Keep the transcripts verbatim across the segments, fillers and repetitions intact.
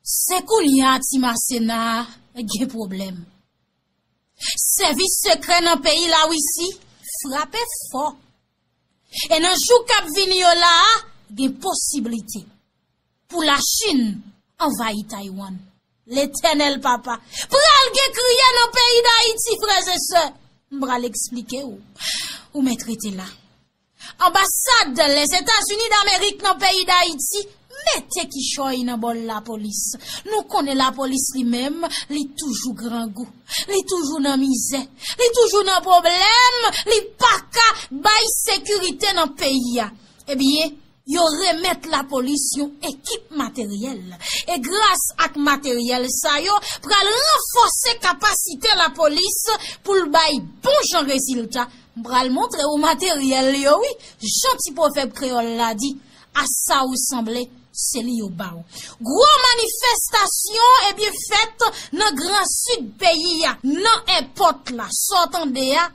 Se kounye a ti masena a gen pwoblèm. Sèvis sekrè nan peyi Larisi frape fò. E nan jou k ap vini yo la a, gen posiblite pou Lachin anvayi Taiwan. Letènèl papa, pral gen kriye nan peyi Dayiti, frè e sè. M pral eksplike w. Ou mèt rete la. Anbasad Lèzetazini Damerik nan peyi Dayiti mete kichòy nan bòl lapolis. Nou konnen lapolis li menm, li toujou grangou. Li toujou nan mizè. Li toujou nan pwoblèm. Li pa ka bay sekirite nan peyi a. Ebyen, yo remèt lapolis yon ekip materyèl. E gras ak materyèl sa yo, pral ranfòse kapasite lapolis pou l bay bon jan rezilta. M pral montre w materyèl yo, wi. Jan ti pwovèb kreyòl la di, a sa ou sanble, se li yo ba w. Gwo manifestasyon, ebyen, fèt nan Gran Sid peyi a, nan èpòt la, sa w tande a,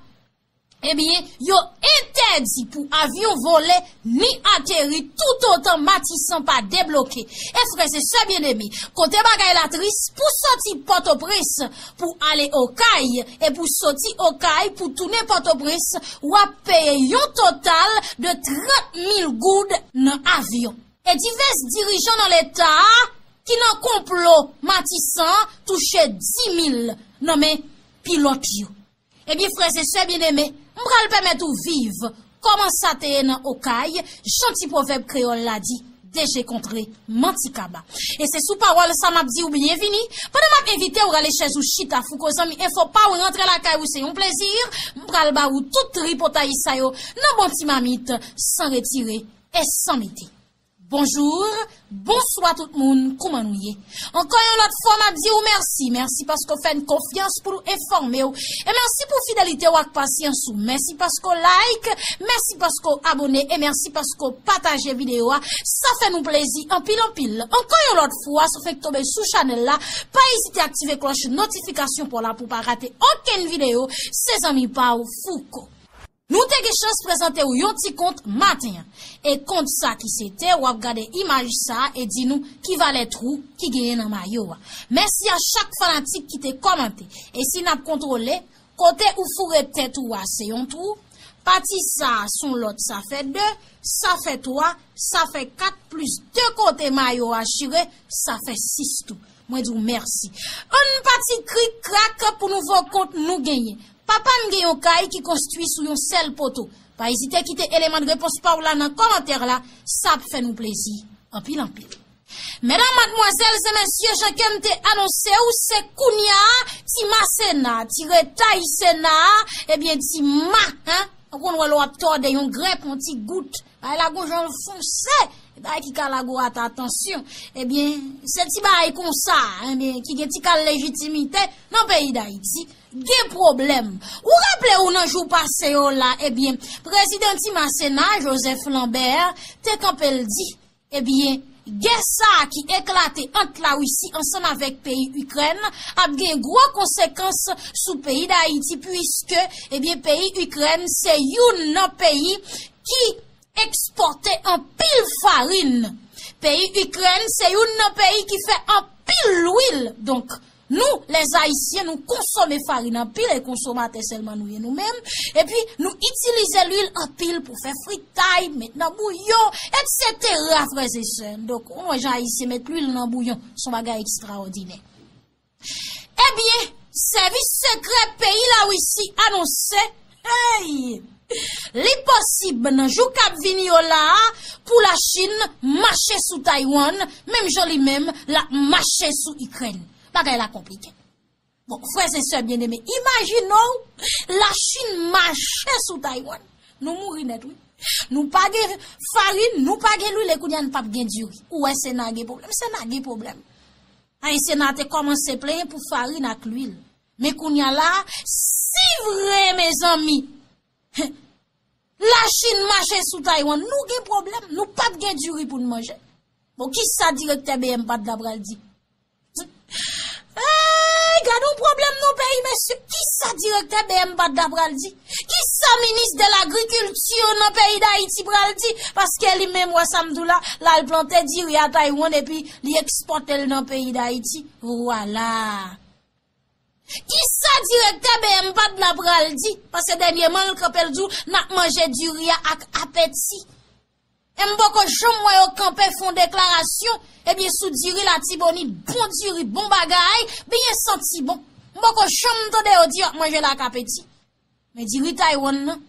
ebyen, yo entèdi pou avyon vole ni ateri toutotan Matisan pa debloke. E frè e sè byeneme, kote bagay la tris, pou soti Pòtoprens pou ale Okay e pou soti Okay pou tounen Pòtoprens, w ap peye yon total de trant mil goud nan avyon. E divès dirijan nan Leta a ki nan konplo Matisan an touche di mil nan men pilòt yo. Ebyen, frè e sè byeneme, m pral pèmèt ou viv kòman sa te ye nan Okay, jan ti pwovèb kreyòl la di, deje kontre manti kaba. E se sou pawòl sa m ap di w byenvini, pandan m ap envite w rale chèz ou chita, Fouco zanmi enfo pa w rantre lakay ou se yon plezi, m pral ba ou tout tripotay sa yo nan bon ti mamit, san retire e san mete. Bonjou, bonswa tout moun, kouman nou ye? Ankò yon lòt fwa, m ap di w mèsi. Mèsi paske w fè n konfyans pou nou enfòme w. E mèsi pou fidelite w ak pasyans ou. Mèsi paske w like, mèsi paske w abone, e mèsi paske w pataje videyo a. Sa fè nou plezi anpil, anpil. Ankò yon lòt fwa, si w fenk tonbe sou chanèl la, pa ezite aktive klòch notifikasyon pa w la pou w pa rate okenn videyo. Se zanmi pa w, Fouco. Nou te gen chans prezante w yon ti kont maten an. E kont sa ki se te, w ap gade imaj sa a e di nou ki valè twou ki genyen nan mayo a. Mèsi a chak fanatik ki te kòmante. E si n ap kontwole, kote ou foure tèt ou a se yon twou, pati sa a s on lòt sa fè de, sa fè twa, sa fè kat plis de kote mayo a chire, sa fè sis twou. Mwen di w mèsi. Ann pati krik krak pou nouvo kont nou genyen. Papa m gen yon kay ki konstwi sou yon sèl poto. Pa ezite kite eleman de repons pa w la nan kòmantè la, sa ap fè nou plezi anpil anpil. Medam, madmwazèl e mesye, jan ke m te anonse w, se kounye a, ti masena, ti retay sena, ebyen ti ma, en, ou konn wè lè w ap tòde yon grèp, yon ti gout, bagay la gon jan l fonse, bagay ki ka lage w ata tansyon. Ebyen, se ti bagay konsa, ebyen, ki gen ti kal lejitimite nan peyi Dayiti, gen pwoblèm. Ou raple w nan jou pase yo la, ebyen, prezidan ti masena, Joseph Lambert, te kanpe l di, ebyen, gè sa a ki eklate ant Larisi ansanm avèk peyi Ikrèn ap gen gwo konsekans sou peyi Dayiti, piske, ebyen, peyi Ikrèn se youn nan peyi ki ekspòte anpil farin. Peyi Ikrèn se youn nan peyi ki fè anpil lwil. Donk, nou, lèzayisyen, nou konsome farin anpil e konsomatè sèlman nou ye nou menm. Epi, nou itilize lwil anpil pou fè fritay, met nan bouyon, etsetera, frè e sè. Donk, ou wè jan ayisyen met lwil nan bouyon, s on bagay ekstraòdinè. Ebyen, sèvis sekrè peyi Larisi anonse, hey! Li posib nan jou k ap vini yo la a pou Lachin mache sou Taiwan, menm jan li menm l ap mache sou Ikrèn. Bagay la konplike. Bon, frè e sè byeneme, imajine w, Lachin mache sou Taiwan. Nou mouri nèt, wi. Nou pa gen farin, nou pa gen lwil, e kounye a n p ap gen diri. Ou wè sena gen pwoblèm, sena gen pwoblèm. Ayisyen an te kòmanse plenyen pou farin ak lwil. Men kounye a la, si vre, mezanmi, Lachin mache sou Taiwan, nou gen pwoblèm, nou p ap gen diri pou n manje. Bon, kisa direktè B M P A D la pral di? Ey, gade yon pwoblèm nan peyi, mesye. Kisa direktè B M P A D la pral di? Kisa Sa minis de lagrikilti nan peyi Dayiti pral di, paske li menm, wè sa m di w la, l al plante diri a Taiwan epi li ekspòte l nan peyi Dayiti. Vwala. Kisa direktè B M Pad la pral di? Paske dènyèman, l kanpe, l di w, n ap manje diri a ak apeti. E m poko janm wè yo kanpe fè yon deklarasyon, ebyen, sou diri Latibonit, bon diri, bon bagay, byen santi bon. M poko janm tande yo di y ap manje l ak apeti. Men diri Taiwan nan,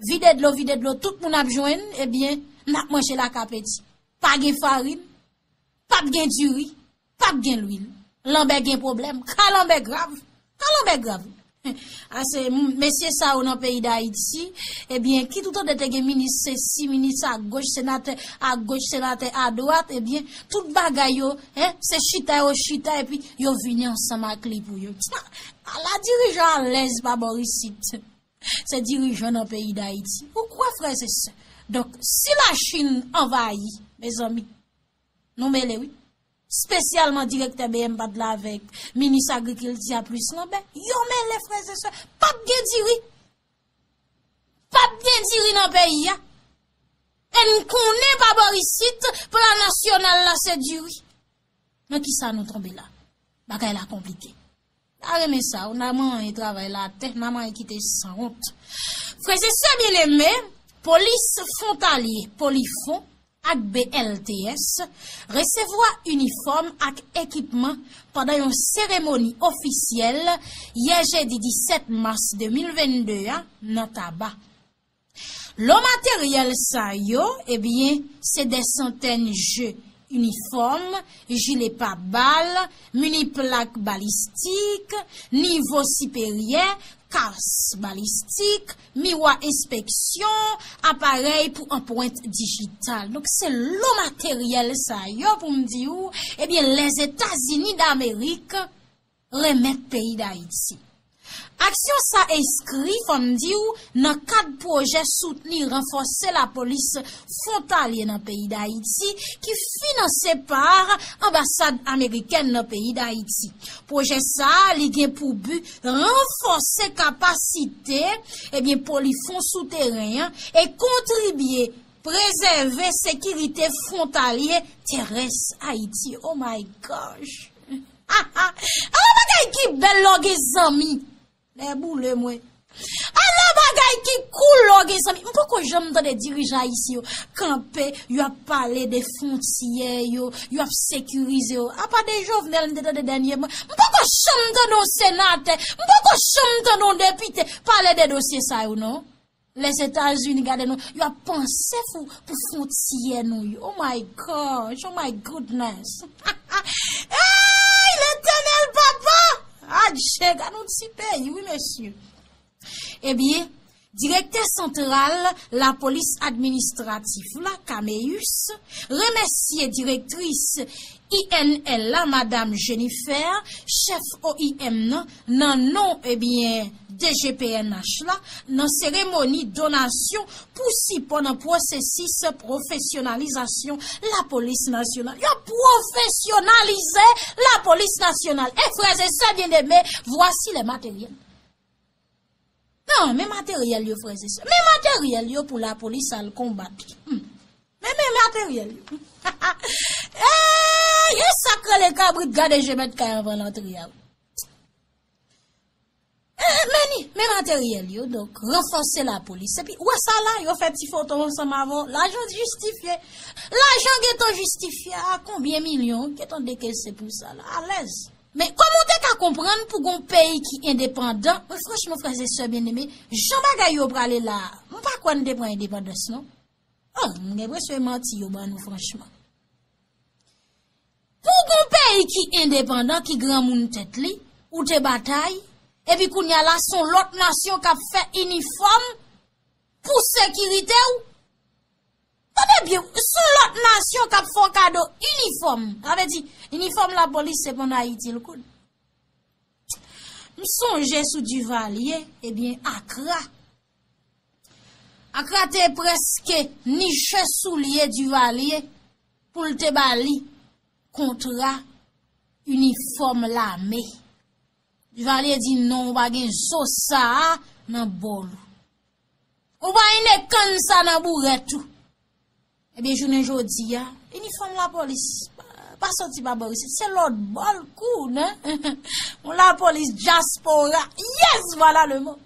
vide dlo, vide dlo, tout moun ap jwenn, ebyen, n ap manje l ak apeti. Pa gen farin, p ap gen diri, p ap gen lwil. Lanbè gen pwoblèm. Ka lanbè grav. Ka lanbè grav. A se m- mesye sa yo nan peyi Dayiti, ebyen, kit ou tande te gen minis sesi, minis agoch, senatè agoch, senatè adwat, ebyen, tout bagay yo, en, se chita yo chita, epi yo vini ansanm ak li pou yo. Ala dirijan alèz pa bò isit. Se dirijan nan peyi Dayiti. Ou kwè, frè e sè? Donk, si Lachin anvayi, mezanmi, nou mele, wi. Espesyalman direktè B M Pad la avèk minis agrikilti a plis Lanbè. Yo mele, frè e sè. P ap gen diri. P ap gen diri nan peyi a. E n konnen pa bò isit, plan nasyonal la se diri. Nan kisa nou tonbe la? Bagay la konplike. N a renmen sa, w n a manyen travay latè, n a manyen kite sanwont. Frè e sè byeneme, polis fwontalye, Polifwon, ak B L T S, resevwa inifòm ak ekipman pandan yon seremoni ofisyèl yè jedi disèt mas de mil vennde a nan Taba. Lo materyèl sa yo, ebyen, se dè santèn je inifòm, jile pa bal, mini plak balistik, nivo siperyè, kas balistik, miwa enspeksyon, aparèy pou anpwent dijital. Donk, se lo materyèl sa yo pou m di w, ebyen, Lèzetazini Damerik renmèt peyi Dayiti. Aksyon sa enskri, fò n di w, nan kad pwojè soutni ranfòse lapolis fwontalye nan peyi Dayiti ki finanse pa anbasad amerikèn nan peyi Dayiti. Pwojè sa a, li gen pou bi ranfòse kapasite, ebyen, Polifwon sou teren an e kontribye prezève sekirite fwontalye terès Ayiti. Oh my gosh! Ala bagay ki bèl lè w gen zanmi. Lè boule mwen. Ala bagay ki cool lè w gen zanmi. M poko janm tande dirijan ayisyen yo kanpe, y ap pale de fwontyè yo, y ap sekirize yo. Apa de Jovenel m te tande dènyèman. M poko janm tande yon senatè, m poko janm tande yon depite pale de dosye sa yo, non. Lèzetazini, gade nou, y ap panse pou, pou fwontyè nou yo. Oh my gosh, oh my goodness. Hey, Letènèl papa! Adje, gade yon ti peyi, wi, mesye. Ebyen, direktè santral lapolis administratif la, Caméus, remèsye direktris I N L la, Madam Jennifer, chèf O I M nan, nan non, ebyen, D G P N H la, nan seremoni donasyon pou sipò nan pwosesis pwofesyonalizasyon lapolis nasyonal. Yo pwofesyonalize lapolis nasyonal. E frè e sè byeneme, vwasi lè materyèl. Non, men materyèl yo, frè e sè. Men materyèl yo pou lapolis al konbat. Hmm. Men, men materyèl yo. Ey, e sa k rele kabrit gade je mèt kay anvan l antre a. Eh, men ni, men materyèl yo, donk, ranfòse lapolis. Epi, wè sa la, yo fè ti foto ansanm avè w. Lajan jistifye. Lajan gentan jistifye a konbyen milyon? Gentan dekese pou sa la. Alèz. Men kòman w te ka konprann pou gon peyi ki endepandan? Mwen, franchman, frè e sè byeneme, jan bagay yo prale la, m pa kwè n te pran endepandans, non. Oh, m gen enpresyon e manti yo ban nou, franchman. Pou gon peyi ki endepandan, ki granmoun tèt li, ou te batay, epi kounye a la, se yon lòt nasyon k ap fè inifòm pou sekirite w. Tande byen, se yon lòt nasyon k ap fè w kado inifòm. Sa vle di, inifòm lapolis se pou n Ayiti l koud. M sonje sou Duvalier, ebyen, Akra. Akra te prèske niche soulye Duvalier pou l te ba li kontra inifòm lame. Duvalier di non, ou pa gen zo sa a nan bòl ou. Ou pa vin e kann sa nan bourèt ou. Ebyen, jounen jodi a, inifòm lapolis pa, pa soti pa bò isit. Se lòt bò l kou, non? Yon lapolis dyaspora. Yes, voilà le mot.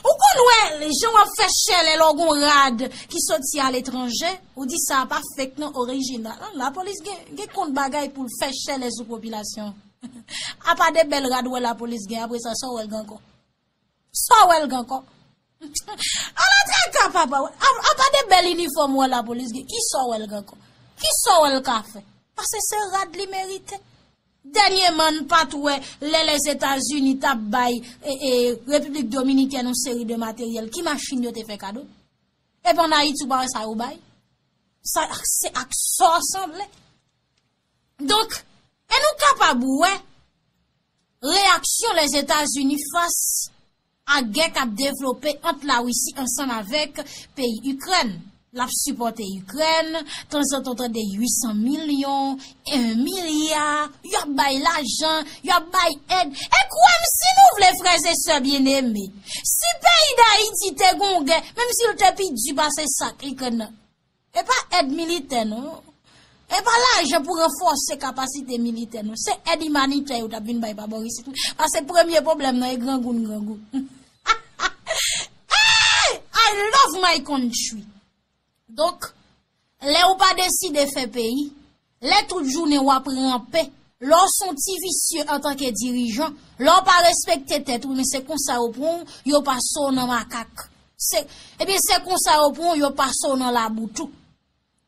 Ou konn wè, jan w ap fè chèlè lè w gon rad ki soti aletranje, ou di sa pa fake non, orijinal. Lapolis gen, gen kont bagay pou l fè chèlè sou popilasyon. Apa de bèl rad wè lapolis gen, apre sa, sa w wè l gen ankò? Sa w wè l gen ankò? Ala traka papa, apa de bèl inifòm wè lapolis gen, ki sa w wè l gen ankò? Ki sa w wè l ka fè? Paske se rad li merite. Dènyèman, n pa t wè lè Lèzetazini t ap bay e, e, Repiblik Dominikèn yon seri de materyèl, ki machin yo te fè kado? Epi ann Ayiti, ou pa wè sa yo bay? Sa, se ak sa w sanble. Donk, e nou kapab wè reyaksyon Lèzetazini fas a gè k ap devlope ant Larisi ansanm avèk peyi Ikrèn. L ap sipòte Ikrèn, tanzantan w tande uit san milyon, en milya, y ap bay lajan, y ap bay èd. E kwè m, si nou vle, frè e sè byeneme, si peyi Dayiti te gon gè, menm si l te pi di pase sa k Ikrèn nan, e pa èd militè, non. E pa lajan pou ranfòse kapasite militè, non. Se èd imanitè yo t ap vin bay pa bò isit. Paske premye pwoblèm nan e grangou n grangou. Hey! I love my country. Donk, lè ou pa deside fè peyi, lè tout jounen w ap ranpe, lè w se yon ti visye antanke dirijan, lè w pa respekte tèt ou, men se konsa yo pran w, yo pase w nan makak. Se, ebyen, se konsa yo pran w, yo pase w nan labou tou.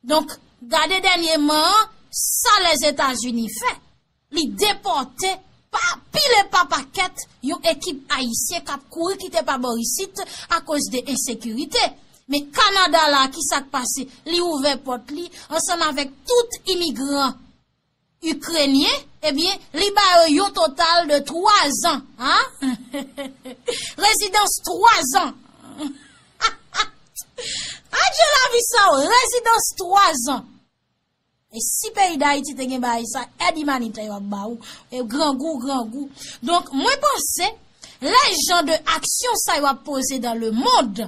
Donk, gade dènyèman an, sa Lèzetazini fè. Li depòte pa pil e pa pakèt yon ekip ayisyen k ap kouri kite pa bò isit akoz de ensekirite. Men Kanada la, ki sa k pase? Li ouvè pòt li ansanm avèk tout imigran ikrenyen, ebyen, li ba yo yon total de twa zan, hein? Rezidans twa zan. Adje lavi sa w, rezidans twa zan. E si peyi Dayiti te gen bagay sa, èd imanitè yo ap ba ou, e grangou, grangou. Donk, mwen panse, lè jan de aksyon sa yo ap poze dans le monde,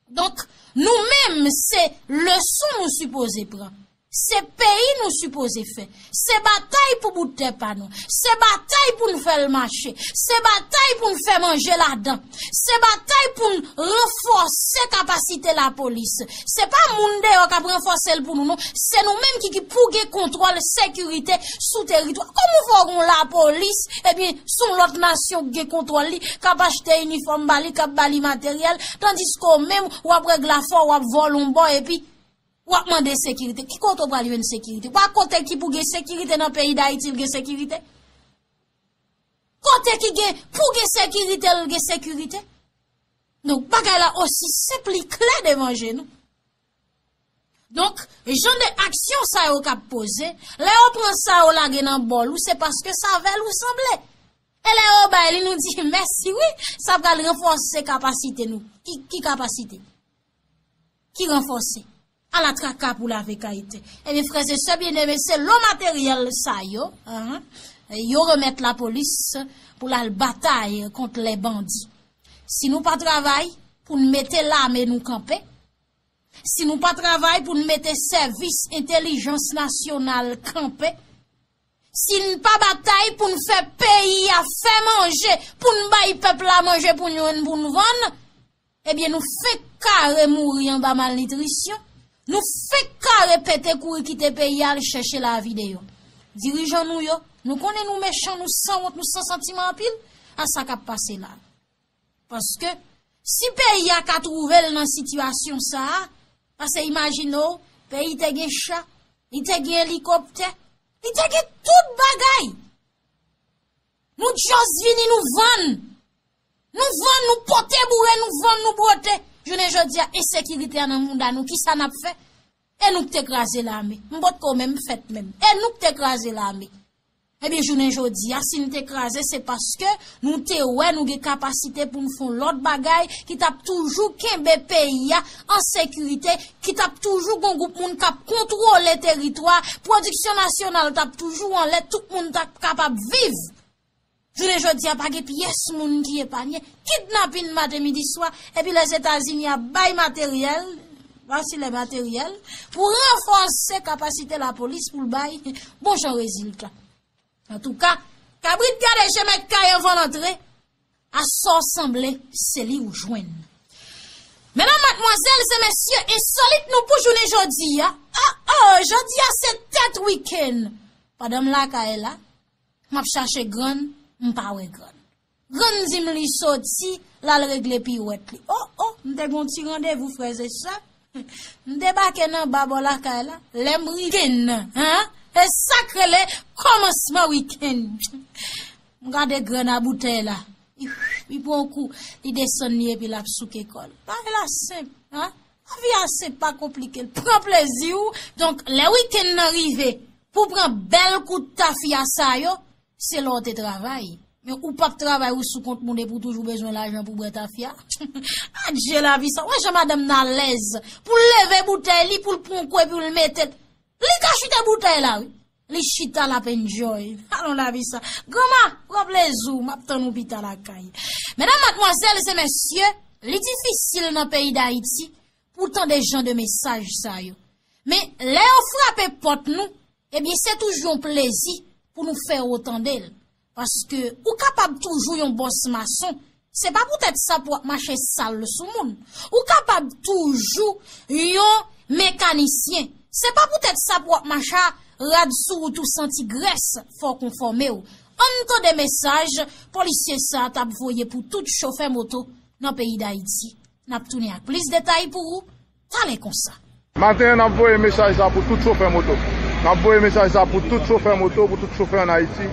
donk, nou menm, se leson nou sipoze pran. Se peyi nou sipoze fè. Se batay pou bout tè pa nou. Se batay pou n fè l mache. Se batay pou n fè manje ladan. Se batay pou n ranfòse kapasite lapolis. Se pa moun deyò k ap ranfòse l pou nou, non. Se nou menm ki, ki pou gen kontwòl sekirite sou teritwa. Kòman w fè w gen yon lapolis, ebyen, se yon lòt nasyon k gen kontwòl li, k ap achte inifòm ba li, k ap ba li materyèl, tandiske w menm, w ap regle afè w, w ap vòlè yon bò, epi w ap mande sekirite. Ki kote w pral jwenn sekirite? Pa kote ki pou gen sekirite nan peyi Dayiti, l gen sekirite. Kote ki gen, pou gen sekirite, l gen sekirite. Donk, bagay la osi senp, li klè devan je nou. Donk, jan de aksyon sa yo k ap poze, lè yo pran sa yo lage nan bòl ou, se paske sa avè l ou sanble. E lè yo bay li, nou di mèsi, wi, sa pral ranfòse kapasite nou. Ki, ki kapasite? Ki ranfòse? Ala traka pou lave kay tè. Ebyen, frè e sè byeneme, se lo materyèl sa yo, ahan, yo remèt lapolis pou l al batay kont lè bandi. Si nou pa travay pou n mete lame nou kanpe, si nou pa travay pou n mete sèvis entèlijans nasyonal kanpe, si n pa batay pou n fè peyi a fè manje, pou n bay pèp la manje pou n jwenn, pou n vann, ebyen, nou fenk kare mouri anba malnitrisyon, nou fenk kare pete kouri kite peyi a al chèche lavi deyò. Dirijan nou yo, nou konnen nou mechan, nou sanwont, nou san santiman anpil, a sa k ap pase la. Paske si peyi a ka twouve l nan sitiyasyon sa a, paske imajine w, peyi te gen cha, li te gen elikoptè, li te gen tout bagay. Nou just vini, nou vann. Nou vann, nou pote boure, nou vann, nou bwote. Jounen jodi a, ensekirite a nan mouda nou, kisa n ap fè? E nou k te kraze lame. M potko menm fèt menm. E nou k te kraze lame. Ebyen, jounen jodi a, si n te kraze, se paske nou te wè nou gen kapasite pou n fè yon lòt bagay ki t ap toujou kenbe peyi a an sekirite, ki t ap toujou gon gwoup moun k ap kontwole teritwa, pwodiksyon nasyonal t ap toujou anlè, tout moun t ap kapab viv. Jounen jodi a, pa gen pyès moun ki epanye. Kidnapin maten, midi, swa, epi Lèzetazini ap bay materyèl, pa si lè materyèl, pou ranfòse kapasite lapolis pou l bay bon jan rezilta. Antouka, kabrit gade je mèt kay anvan l antre, a sa w sanble, se li ou jwenn. Medam, madmwazèl e mesye, ensolit nou pou jounen jodi a. Oh, oh, jodi a se tèt wikenn. Pandan m lakay la, m ap chache grann, m pa wè grann. Grann di m li soti, l al regle piwèt li. Oh, oh, m te gen yon ti randevou, frè e sè. M debake nan ba bò lakay la. Lè m rive nan, hein? E sa k rele kòmansman wikenn. M gade grann a boutèy la. Li, li pran yon kou, li desann li epi l ap souke kò l. Bagay la senp, hein? Lavi a senp, pa konplike l. Pran plezi w. Donk, lè wikenn nan rive, pou w pran bèl kout tafya sa yo, se lè w te travay. Men ou p ap travay, ou sou kont moun epi w toujou bezwen lajan pou bwè tafya. Adje lavi sa. Wè jan madanm nan alèz. Pou l leve boutèy li, pou l pran kou epi l mete l. Li ka chite boutèy la, wi. Li chita, l ap enjoy. Alon lavi sa. Granma, pran plezi w, m ap tann ou pita lakay. Medam, madmwazèl e mesye, li difisil nan peyi Dayiti pou tande jan de mesaj sa yo. Men, lè yo frape pòt nou, ebyen, se toujou yon plezi pou nou fè yo tande l. Paske ou kapab toujou yon bòs mason, se pa poutèt sa pou w ap mache sal sou moun. Ou kapab toujou yon mekanisyen, se pa poutèt sa pou w ap mache a rad sou wout ou santi grès, fò w konfòme w. Ann tande mesaj polisye sa a t ap voye pou tout chofè moto nan peyi Dayiti. N ap tounen ak plis detay pou ou talè konsa. Maten an, n ap voye mesaj sa pou tout chofè moto. N ap voye mesaj sa pou tout chofè moto, pou tout chofè ann Ayiti.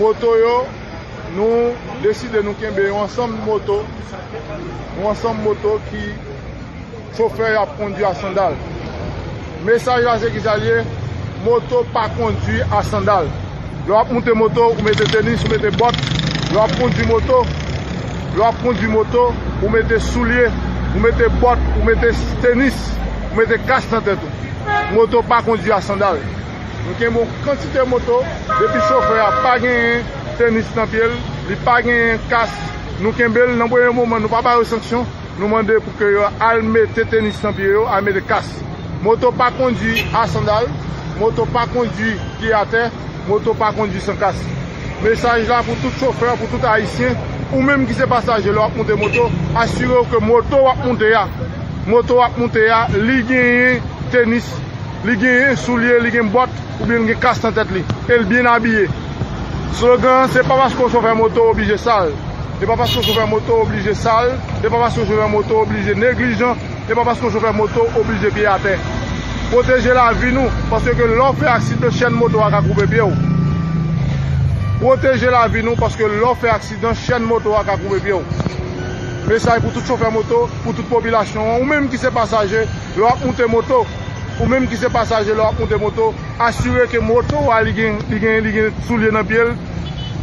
Moto yo, nou deside nou kenbe yon ansanm moto, yon ansanm moto ki chofè y ap kondui a sandal. Mesaj la se kisa l ye? Moto pa kondui a sandal. Lè w ap moute moto, ou mete tenis, ou mete bòt. Lè w ap kondui moto, lè w ap kondui moto, ou mete soulye, ou mete bòt, ou mete tenis, ou mete kas nan tèt ou. Moto pa kondui a sandal. Nou kenbe yon kantite moto, depi chofè a pa genyen tenis nan pye l, li pa genyen kas, nou kenbe l nan premye moman, nou pa ba yo sanksyon. Nou mande pou ke yo al mete tenis nan pye yo, al mete kas. Moto pa kondui a sandal, moto pa kondui pye atè, moto pa kondui san kas. Mesaj la pou tout chofè, pou tout Ayisyen, ou menm ki se pasaje lè w ap monte moto, asire w ke moto w ap monte a, moto w ap monte a, li genyen tenis, li genyen soulye, li gen bòt, oubyen li gen kas nan tèt li, e l byen abiye. Slogan an, se pa paske w chofè moto w oblije sal. Se pa paske w chofè moto w oblije sal. Se pa paske w chofè moto w oblije neglijan. Se pa paske w chofè moto w oblije pye atè. Pwoteje lavi nou, paske lè w fè aksidan, chèn moto a ka koupe pye w. Pwoteje lavi nou, paske lè w fè aksidan, chèn moto a ka koupe pye w. Mesaj pou tout chofè moto, pou tout popilasyon an, ou menm ki se pasaje, lè w ap monte moto, ou menm ki se pasaje, lè w ap monte moto, asire ke moto a li gen, li gen, li gen soulye nan pye l.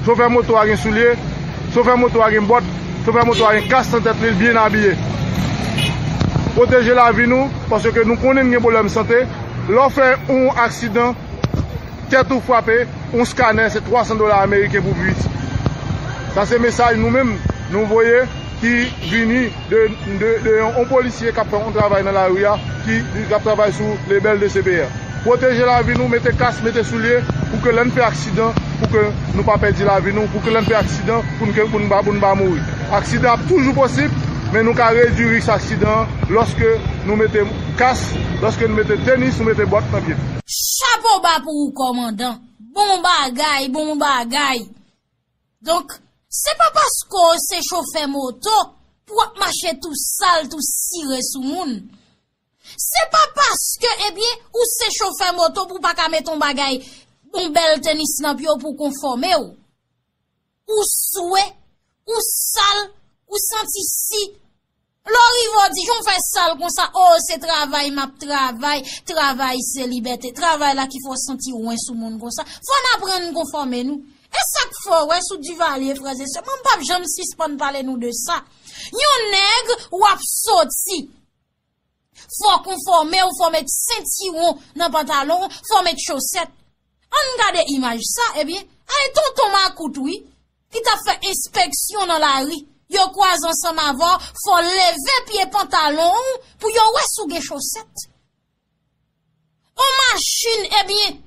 Chofè moto a gen soulye, chofè moto a gen bòt, chofè moto a gen kas nan tèt li, l byen abiye. Pwoteje lavi nou, paske nou konnen n gen pwoblèm sante. Lè w fè yon aksidan, tèt ou frape, yon skanè, se twa san dola ameriken pou vit. Sa se mesaj nou menm, nou voye, ki vini de, de, de yon, yon polisye k ap fè yon travay nan lari a, ki, ki ap travay sou lebèl de C P R. Pwoteje lavi nou, mete kas, mete soulye, pou ke lè n fè aksidan, pou ke nou pa pèdi lavi nou, pou ke lè n fè aksidan, pou n, pou n pa, pou n pa mouri. Aksidan ap toujou posib, men nou ka redui risk aksidan an lòske nou mete kas, lòske nou mete tenis, nou mete bòt nan pye n. Chapo ba pou ou, kòmandan. Bon bagay, bon bagay. Donk, se pa paske w se chofè moto pou w ap mache tou sal, tou sire sou moun. Se pa paske, ebyen, ou se chofè moto pou w pa ka mete yon bagay, yon bèl tenis nan pye w pou w konfòme w. Ou swe, ou sal, ou santi si. Lè w rive, w di, "Jan w fè sal konsa?" "O, se travay m ap travay. Travay se libète." Travay la ki fè w santi w wen sou moun konsa. Fò n aprann konfòme nou. E sa k fè w wè sou Divalye, frè e sè, mwen m p ap janm sispann pale nou de sa. Yon nèg w ap soti. Fò w konfòme w, fò w met sentiwon nan pantalon w, fò w met chosèt. Ann gade imaj sa, ebyen, Ay, tonton makout, wi, ki t ap fè enspeksyon nan lari, yo kwaze ansanm avè w, fò w leve pye pantalon w pou yo wè si w gen chosèt. On machin, ebyen,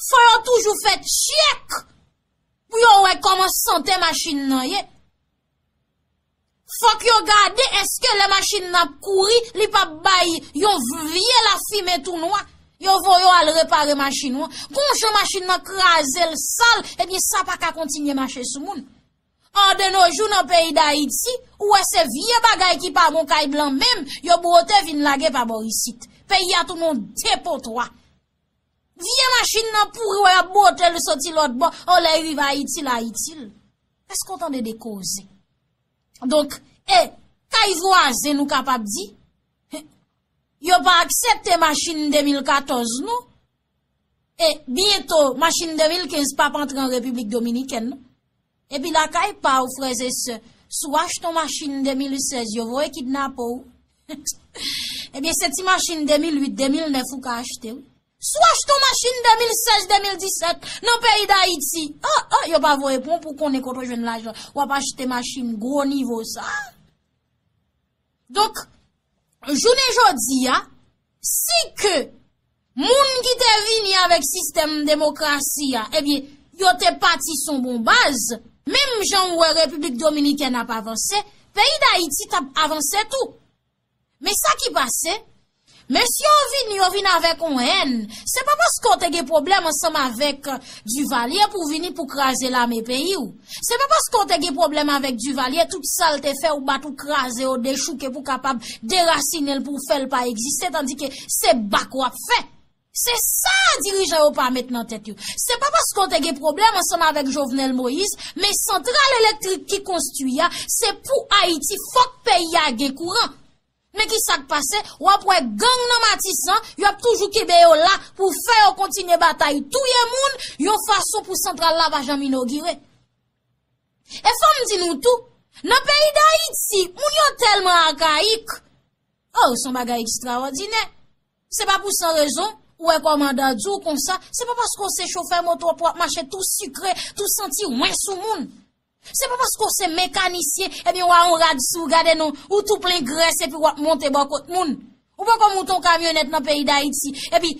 fò yo toujou fè tchèk pou yo wè kòman sante machin nan ye. Fòk yo gade èske lè machin nan ap kouri, li p ap bay yon vye lafimen tou nwa. Yo voye w al repare machin ou an. Gon jan machin nan kraze l sal, ebyen sa pa ka kontinye mache sou moun. Or de nos jours nan peyi Dayiti, ou wè se vye bagay ki pa bon kay blan menm, yo bwote vin lage pa bò isit. Peyi a tounen yon depotwa. Vye machin nan pouri, wè y ap bwote l soti lòt bò, o lè y rive Ayiti, l Ayiti l. Èske w tande de koze? Donk, e, kay vwazen nou kapab di, yo pa aksepte machin de mil katòz non. E byento, machin de mil kenz p ap antre an Repiblik Dominikèn non. Epi lakay pa w, frè e sè, si w achte yon machin de mil sèz, yo voye kidnape w. Ebyen, se ti machin de mil uit, de mil nèf ou ka achte, wi. Si w achte yon machin de mil sèz, de mil disèt nan peyi Dayiti, oh, oh, yo pa voye pran w pou konnen kote w jwenn lajan. W ap achte machin gwo nivo sa. Donk, jounen jodi a, si ke moun ki te vini avèk sistèm demokrasi a, ebyen, yo te pati sou bon baz, menm jan w wè Repiblik Dominikèn ap avanse, peyi Dayiti t ap avanse tou. Men sa ki pase, mesye yo vini, yo vin avèk yon hèn. Se pa paske w te gen pwoblèm ansanm avèk Duvalier pou w vini pou kraze lame peyi w. Se pa paske w te gen pwoblèm avèk Duvalier, tout sa l te fè, ou bat, ou kraze, ou dechouke pou kapab derasinen l, pou w fè l pa egziste, tandike se bak w ap fè. Se sa dirijan yo pa met nan tèt yo. Se pa paske w te gen pwoblèm ansanm avèk Jovenel Moïse, men santral elektrik ki konstwi a, se pou Ayiti, fòk peyi a gen kouran. Men ki sa k pase? W ap wè gang nan Matisan, y ap toujou kenbe yo la pou fè yo kontinye batay, touye moun, yon fason pou santral la pa janm inogire. E fò m di nou tou, nan peyi Dayiti, moun yo tèlman akayik. Oh, se yon bagay ekstrawòdinè. Se pa pou san rezon, ou wè kòmandan di w konsa, se pa paske w se chofè moto pou w ap mache tou sikre, tou santi wen sou moun. Se pa paske w se mekanisyen, ebyen w a yon rad sou w, gade non, ou tou plen grès epi w ap monte bò kot moun. Ou poko moute yon kamyonèt nan peyi Dayiti, epi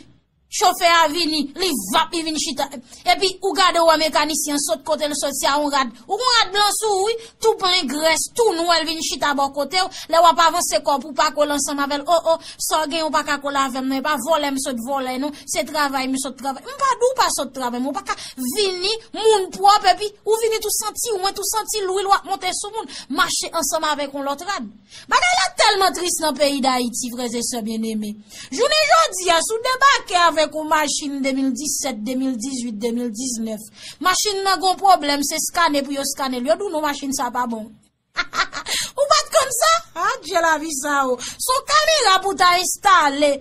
chofè a vini, li vap, li vin chita. Epi ou gade w wè mekanisyen an sot kote l sot, se a yon rad. Ou gon rad blan sou ou, wi, tou plen grès, tou nwè, l vin chita bò kote w. Lè w ap avanse kò w pou w pa kole ansanm avè l, o, o, sa w genyen w pa ka kole avè m non, e pa vòlè m sot vòlè non, se travay m sot travay. M pa di w pa sot travay, men w pa ka vini moun pwòp epi ou vini tou santi wen, tou santi lwil w ap monte sou moun, mache ansanm avèk yon lòt rad. Bagay la tèlman tris nan peyi Dayiti, frè e sè byeneme. Jounen jodi a, si w debake avèk yon machin de mil disèt, de mil dizuit, de mil diznèf, machin nan gon pwoblèm, se skane pou yo skane l. Yo di w non, machin sa pa bon. Ou pa t konn sa? Adje lavi sa o. Se yon kamera pou ta enstale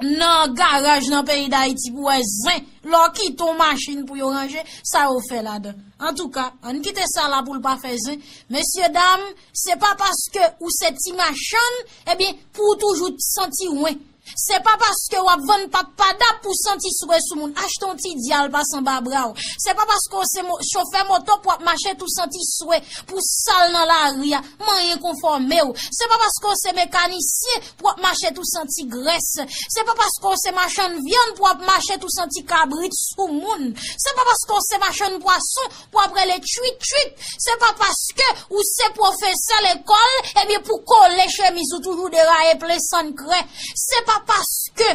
nan garaj nan peyi Dayiti pou wè zen. Lè w kite yon machin pou yo ranje, sa yo fè ladan. Antouka, ann kite sa la pou l pa fè zen. Mesye dam, se pa paske ou se ti machann, ebyen, pou w toujou santi wen. Se pa paske w ap vann pap padap pou w santi swe sou moun. Achte yon ti dyal pase anba bra w. Se pa paske w se mo-, chofè moto pou w ap mache tou santi swe, pou sal nan lari a. Manyen k enfòme w. Se pa paske w se mekanisyen pou w ap mache tou santi grès. Se pa paske w se machann vyann pou w ap mache tou santi kabrit sou moun. Se pa paske w se machann pwason pou w ap rele tchuit tchuit. Se pa paske ou se pwofesè lekòl, ebyen pou kole chemiz ou toujou deraye plen sann krè. Se pa paske,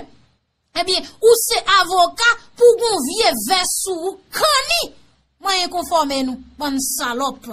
ebyen, ou se avoka pou gon vye vès sou ou. Kanni! Manyen k enfòme nou, bann salòp.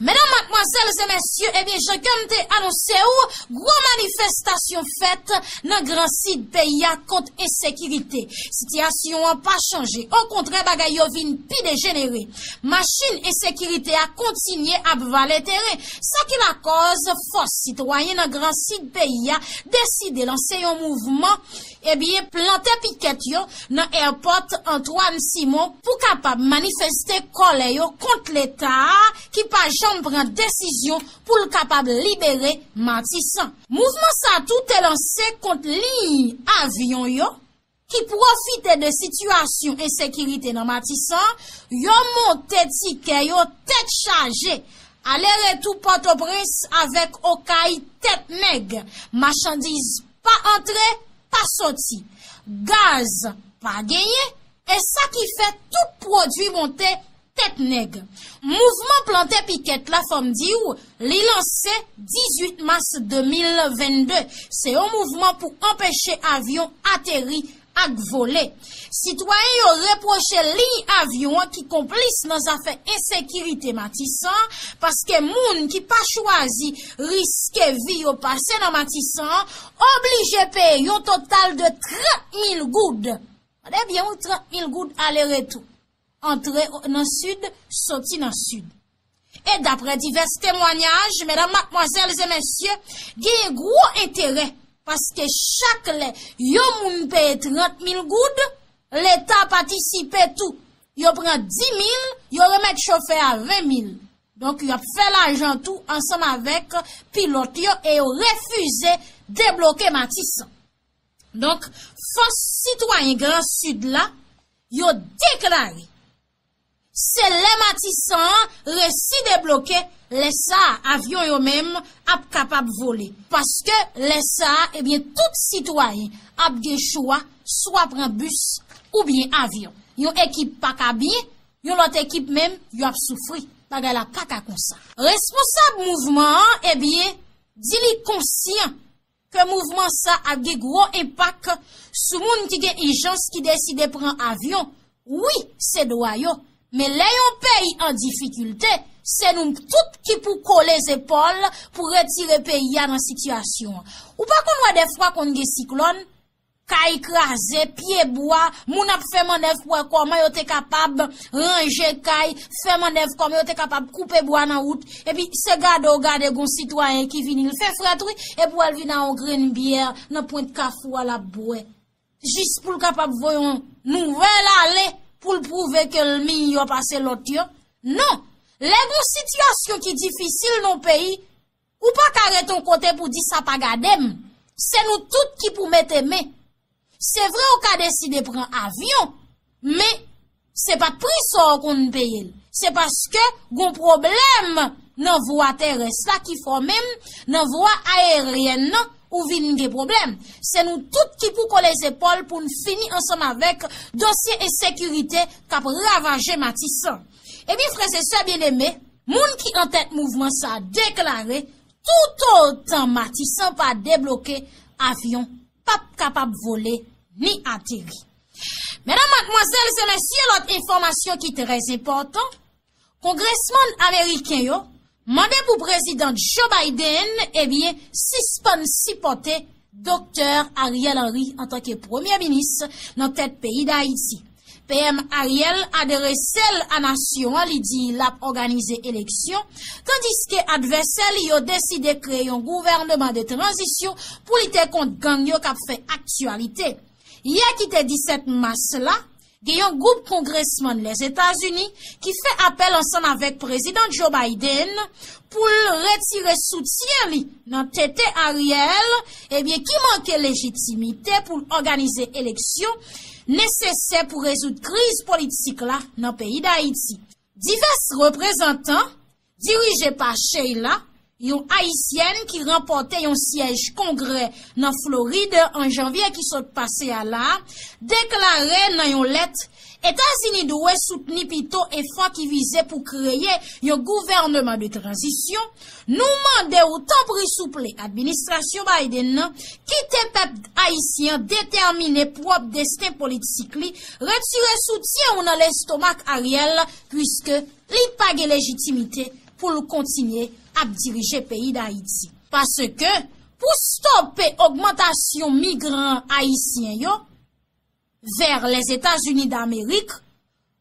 Medam, madmwazèl e mesye, ebyen, jan ke m te anonse w, gwo manifestasyon fèt nan Gran Sid peyi a kont ensekirite. Sitiyasyon an pa chanje. Okontrè, bagay yo vin pi dejenere. Machin ensekirite a kontinye ap vale teren. Sa ki lakòz fòs sitwayen nan Gran Sid peyi a deside lanse yon mouvman, ebyen, plante pikèt yo nan èpòt Antoine Simon pou kapab manifeste kòlè yo kont Leta a ki pa janm pran desizyon pou l kapab libere Matisan. Mouvman sa tou te lanse kont liy avyon yo, ki pwofite de sitiyasyon ensekirite nan Matisan, yo monte tikè yo tèt chaje, ale retou Pòtoprens avèk Okay tèt nèg, machandiz pa antre, pa soti, gaz pa genyen, e sa ki fè tout pwodui monte tèt nèg. Mouvman plante pikèt la, fò m di w, li lanse dizuit mas de mil vennde. Se yon mouvman pou anpeche avyon ateri ak vole. Sitwayen yo repwoche liy avyon an ki konplis nan zafè ensekirite Matisan, paske moun ki pa chwazi riske vi yo pase nan Matisan an oblije peye yon total de trant mil goud. Tande byen wi, trant mil goud ale retou. Antre nan sid, soti nan sid. E daprè divès temwanyaj, medam, madmwazèl e mesye, genyen gwo enterè, paske chak lè yon moun peye trant mil goud, Leta patisipe tou. Yo pran dis mil, yo remèt chofè a ven mil. Donk, y ap fè lajan tou ansanm avèk pilòt yo e yo refize debloke Matisan. Donk, fòs sitwayen Gran Sid la, yo deklare se lè Matisan an resi debloke, lè sa a, avyon yo menm ap kapab vole. Paske lè sa a, ebyen, tout sitwayen ap gen chwa, swa pran bis oubyen avyon. Yon ekip pa ka byen, yon lòt ekip menm, yo ap soufri. Bagay la pa ka konsa. Responsab mouvman an, ebyen, di li konsyan ke mouvman sa ap gen gwo enpak sou moun ki gen ijans ki deside pran avyon. Wi, se dwa yo. Men lè yon peyi an difikilte, se nou tout ki pou kole zepòl pou retire peyi a nan sitiyasyon an. Ou pa konn wè dèfwa konn gen siklòn, kay kraze, pye bwa, moun ap fè mannèv pou wè kòman yo te kapab ranje kay, fè mannèv kòman yo te kapab koupe bwa nan wout. Epi se gade w gade gon sitwayen ki vini, l fè frèt wi, epi w wè l vin a yon grenn byè nan pwent kafou a l ap bwè. Jis pou l kapab voye yon nouvèl ale pou l pwouve ke l miyò pase lòt yo. Non, lè gon sitiyasyon ki difisil nan yon peyi, ou pa ka ret yon kote pou di sa pa gade m. Se nou tout ki pou mete men. Se vre ou ka deside pran avyon, men se pa t pri sa w konn peye l. Se paske gon pwoblèm nan vwa terès la ki fòme m nan vwa ayeryèn nan ou vin gen pwoblèm. Se nou tout ki pou kole zepòl pou n fini ansanm avèk dosye ensekirite k ap ravaje Matisan. Ebyen, frè e sè byeneme, moun ki antèt mouvman sa a deklare toutotan Matisan pa debloke, avyon p ap kapab vole ni ateri. Medam, madmwazèl e mesye, lòt enfòmasyon ki trè enpòtan, kongresmann ameriken yo mande pou prezidan Joe Biden, ebyen, sispann sipòte Doktè Ariel Henry antanke premye minis nan tèt peyi Dayiti. P M Ariel adrese l a nasyon an, li di l ap òganize eleksyon, tandiske advèsè li yo deside kreye yon gouvènman de tranzisyon pou lite kont gang yo k ap fè aktyalite. Yè ki te disèt mas la, gen yon gwoup kongresmann Lèzetazini ki fè apèl ansanm avèk prezidan Joe Biden pou l retire soutyen li nan tete Ariel, ebyen, ki manke lejitimite pou l òganize eleksyon nesesè pou rezoud kriz politik la nan peyi Dayiti. Divès reprezantan dirije pa Sheila, yon Ayisyèn ki ranpòte yon syèj Kongrè nan Florid an janvye ki sot pase a la, deklare nan yon lèt, Etazini dwe soutni pito efò ki vize pou kreye yon gouvènman de tranzisyon. Nou mande w, tanpri souple, administrasyon Biden nan, kite pèp ayisyen an detèmine pwòp desten politik li, retire soutyen w nan lestomak Ariel, piske li pa gen lejitimite pou l kontinye ap dirije peyi Dayiti. Paske, pou stope ogmantasyon migran ayisyen yo vè Lèzetazini Damerik,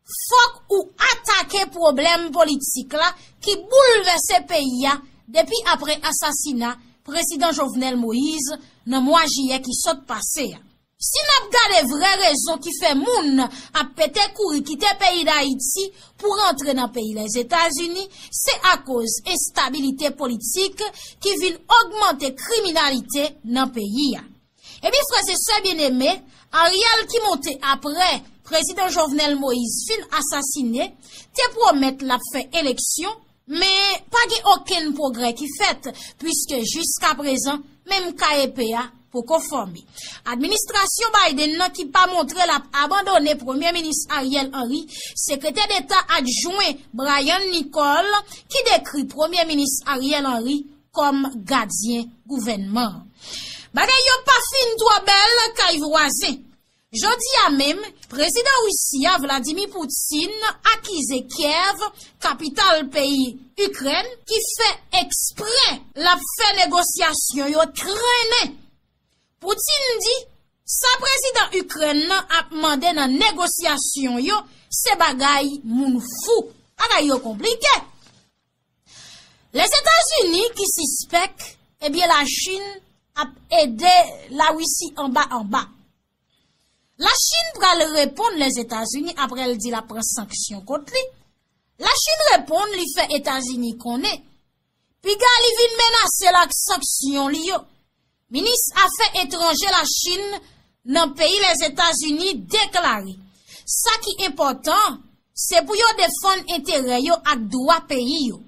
fòk ou atake pwoblèm politik la ki boulvèse peyi a depi apre asasina prezidan Jovenel Moïse nan mwa jiyè ki sot pase a. Si n ap gade vrè rezon ki fè moun ap pete kouri kite peyi Dayiti pou rantre nan peyi Lèzetazini, se akoz enstabilite politik ki vin ogmante kriminalite nan peyi a. Ebyen, frè e sè byeneme, Ariel ki monte apre prezidan Jovenel Moïse fin asasine, te pwomèt l ap fè eleksyon, men pa gen okenn pwogrè ki fèt, piske jiskaprezan, menm ka epe a poko fòme. Administrasyon Biden nan ki pa montre l ap abandone Premye Minis Ariel Henry, Sekretè Deta adjwen Brian Nicole, ki dekri Premye Minis Ariel Henry kòm gadyen gouvènman an. Bagay yo pa fin twò bèl kay vwazen. Jodi a menm, prezidan Risi a, Vladimir Putin, akize Kiev, kapital peyi Ikrèn, ki fè eksprè l ap fè negosyasyon yo trennen. Putin di, sa prezidan Ikrèn nan ap mande nan negosyasyon yo, se bagay moun fou. Bagay yo konplike. Lèzetazini ki sispèk, ebyen, Lachin ap ede Larisi anba anba. Lachin pral reponn Lèzetazini apre l di l ap pran sanksyon kont li. Lachin reponn, li fè Etazini konnen piga li vin menase l ak sanksyon li yo. Minis Afè Etranjè Lachin nan peyi Lèzetazini deklare, sa ki enpòtan, se pou yo defann enterè yo ak dwa peyi yo.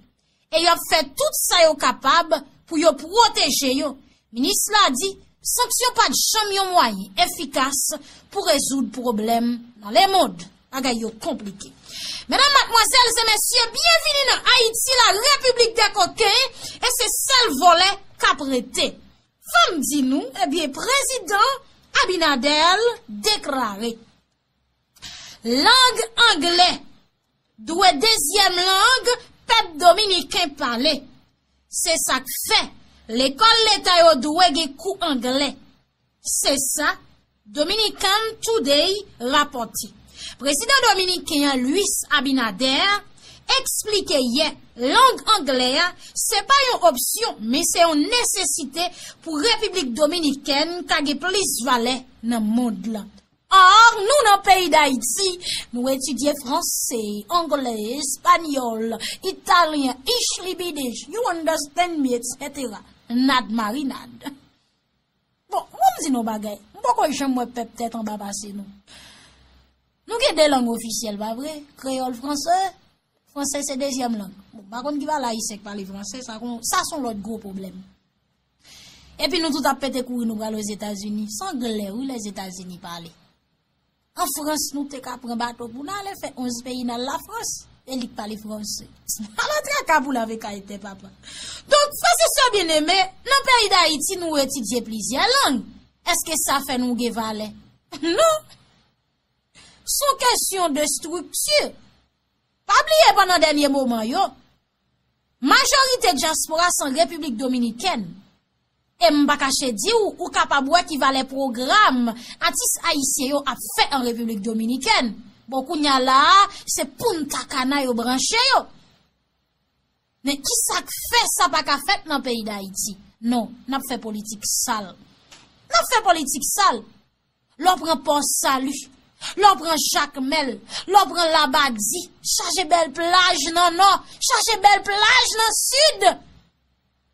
E y ap fè tout sa yo kapab pou yo pwoteje yo. Minis la di, sanksyon pa t janm yon mwayen efikas pou rezoud pwoblèm nan lemond. Bagay yo konplike. Medam, madmwazèl e mesye, byenvini nan Ayiti, la Repiblik dè koken, e se sèl vòlè k ap rete. Fò m di nou, ebyen, prezidan Abinader deklare, lang anglè dwe dezyèm lang pèp dominiken pale. Se sa k fè lekòl leta yo dwe gen kou anglè. Se sa Dominican Today rapòte. Prezidan dominiken an, Luis Abinader, eksplike yè lang anglè a se pa yon opsyon, men se yon nesesite pou Repiblik Dominikèn ka gen plis valè nan mond lan. Or, nou nan peyi Dayiti, nou etidye franse, angle, espanyòl, italyen, ichlibidish, you understand me, et cetera. Nad marinad. Bon, mwen m di nou bagay, m poko janm wè pèp tèt anba pase nou. Nou gen de lang ofisyèl, pa vre? Kreyòl, franse. Franse se dezyèm lang. Bon, m pa konn ki valè ayisyen k pale franse, sa kon, sa se yon lòt gwo pwoblèm. Epi nou tout ap pete kouri, nou pral Ozetazini. Se anglè, wi, Lèzetazini pale. An Frans, nou te ka pran bato pou n ale fè onz peyi n al Lafrans. E li k pale franse. Ala traka pou lave kay tè papa. Donk, frè e sè byeneme, nan peyi Dayiti, nou etidye plizyè lang. Èske sa fè nou gen valè? Non. Se yon kesyon de estrikti. Pa bliye pandan dènye moman yo, majorite dyaspora se an Repiblik Dominikèn. E m pa kache di w, ou kapab wè ki valè pwogram atis ayisyen yo ap fè an Repiblik Dominikèn. Bon, kounye a la a, se Punta Cana yo branche yo. Men kisa k fè sa pa ka fèt nan peyi Dayiti? Non, n ap fè politik sal. N ap fè politik sal. Lè w pran Pò Sali, lè w pran Jakmèl, lè w pran Labadi, chaje bèl plaj nan nò, chaje bèl plaj nan sid.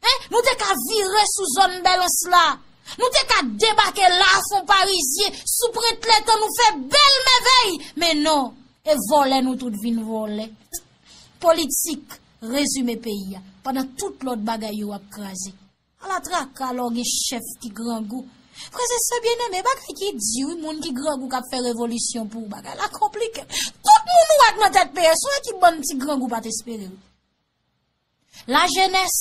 Hein? Nou te ka vire sou zòn Bèlans la. Nou te ka debake la Fon Parizyen, sou Prent Letan, nou fè bèl mèvèy. Men non, e vòlè nou tout vin vòlè. Politik, rezime peyi a, pandan tout lòt bagay yo ap kraze. Ala traka lè w gen chèf ki grangou. Frè e sè byeneme, bagay ki di wi, moun ki grangou k ap fè revolisyon pou ou, bagay la konplike. Tout moun ou wè k nan tèt peyi a, se yon ekip bann ti grangou pa t espere wi. Lajenès,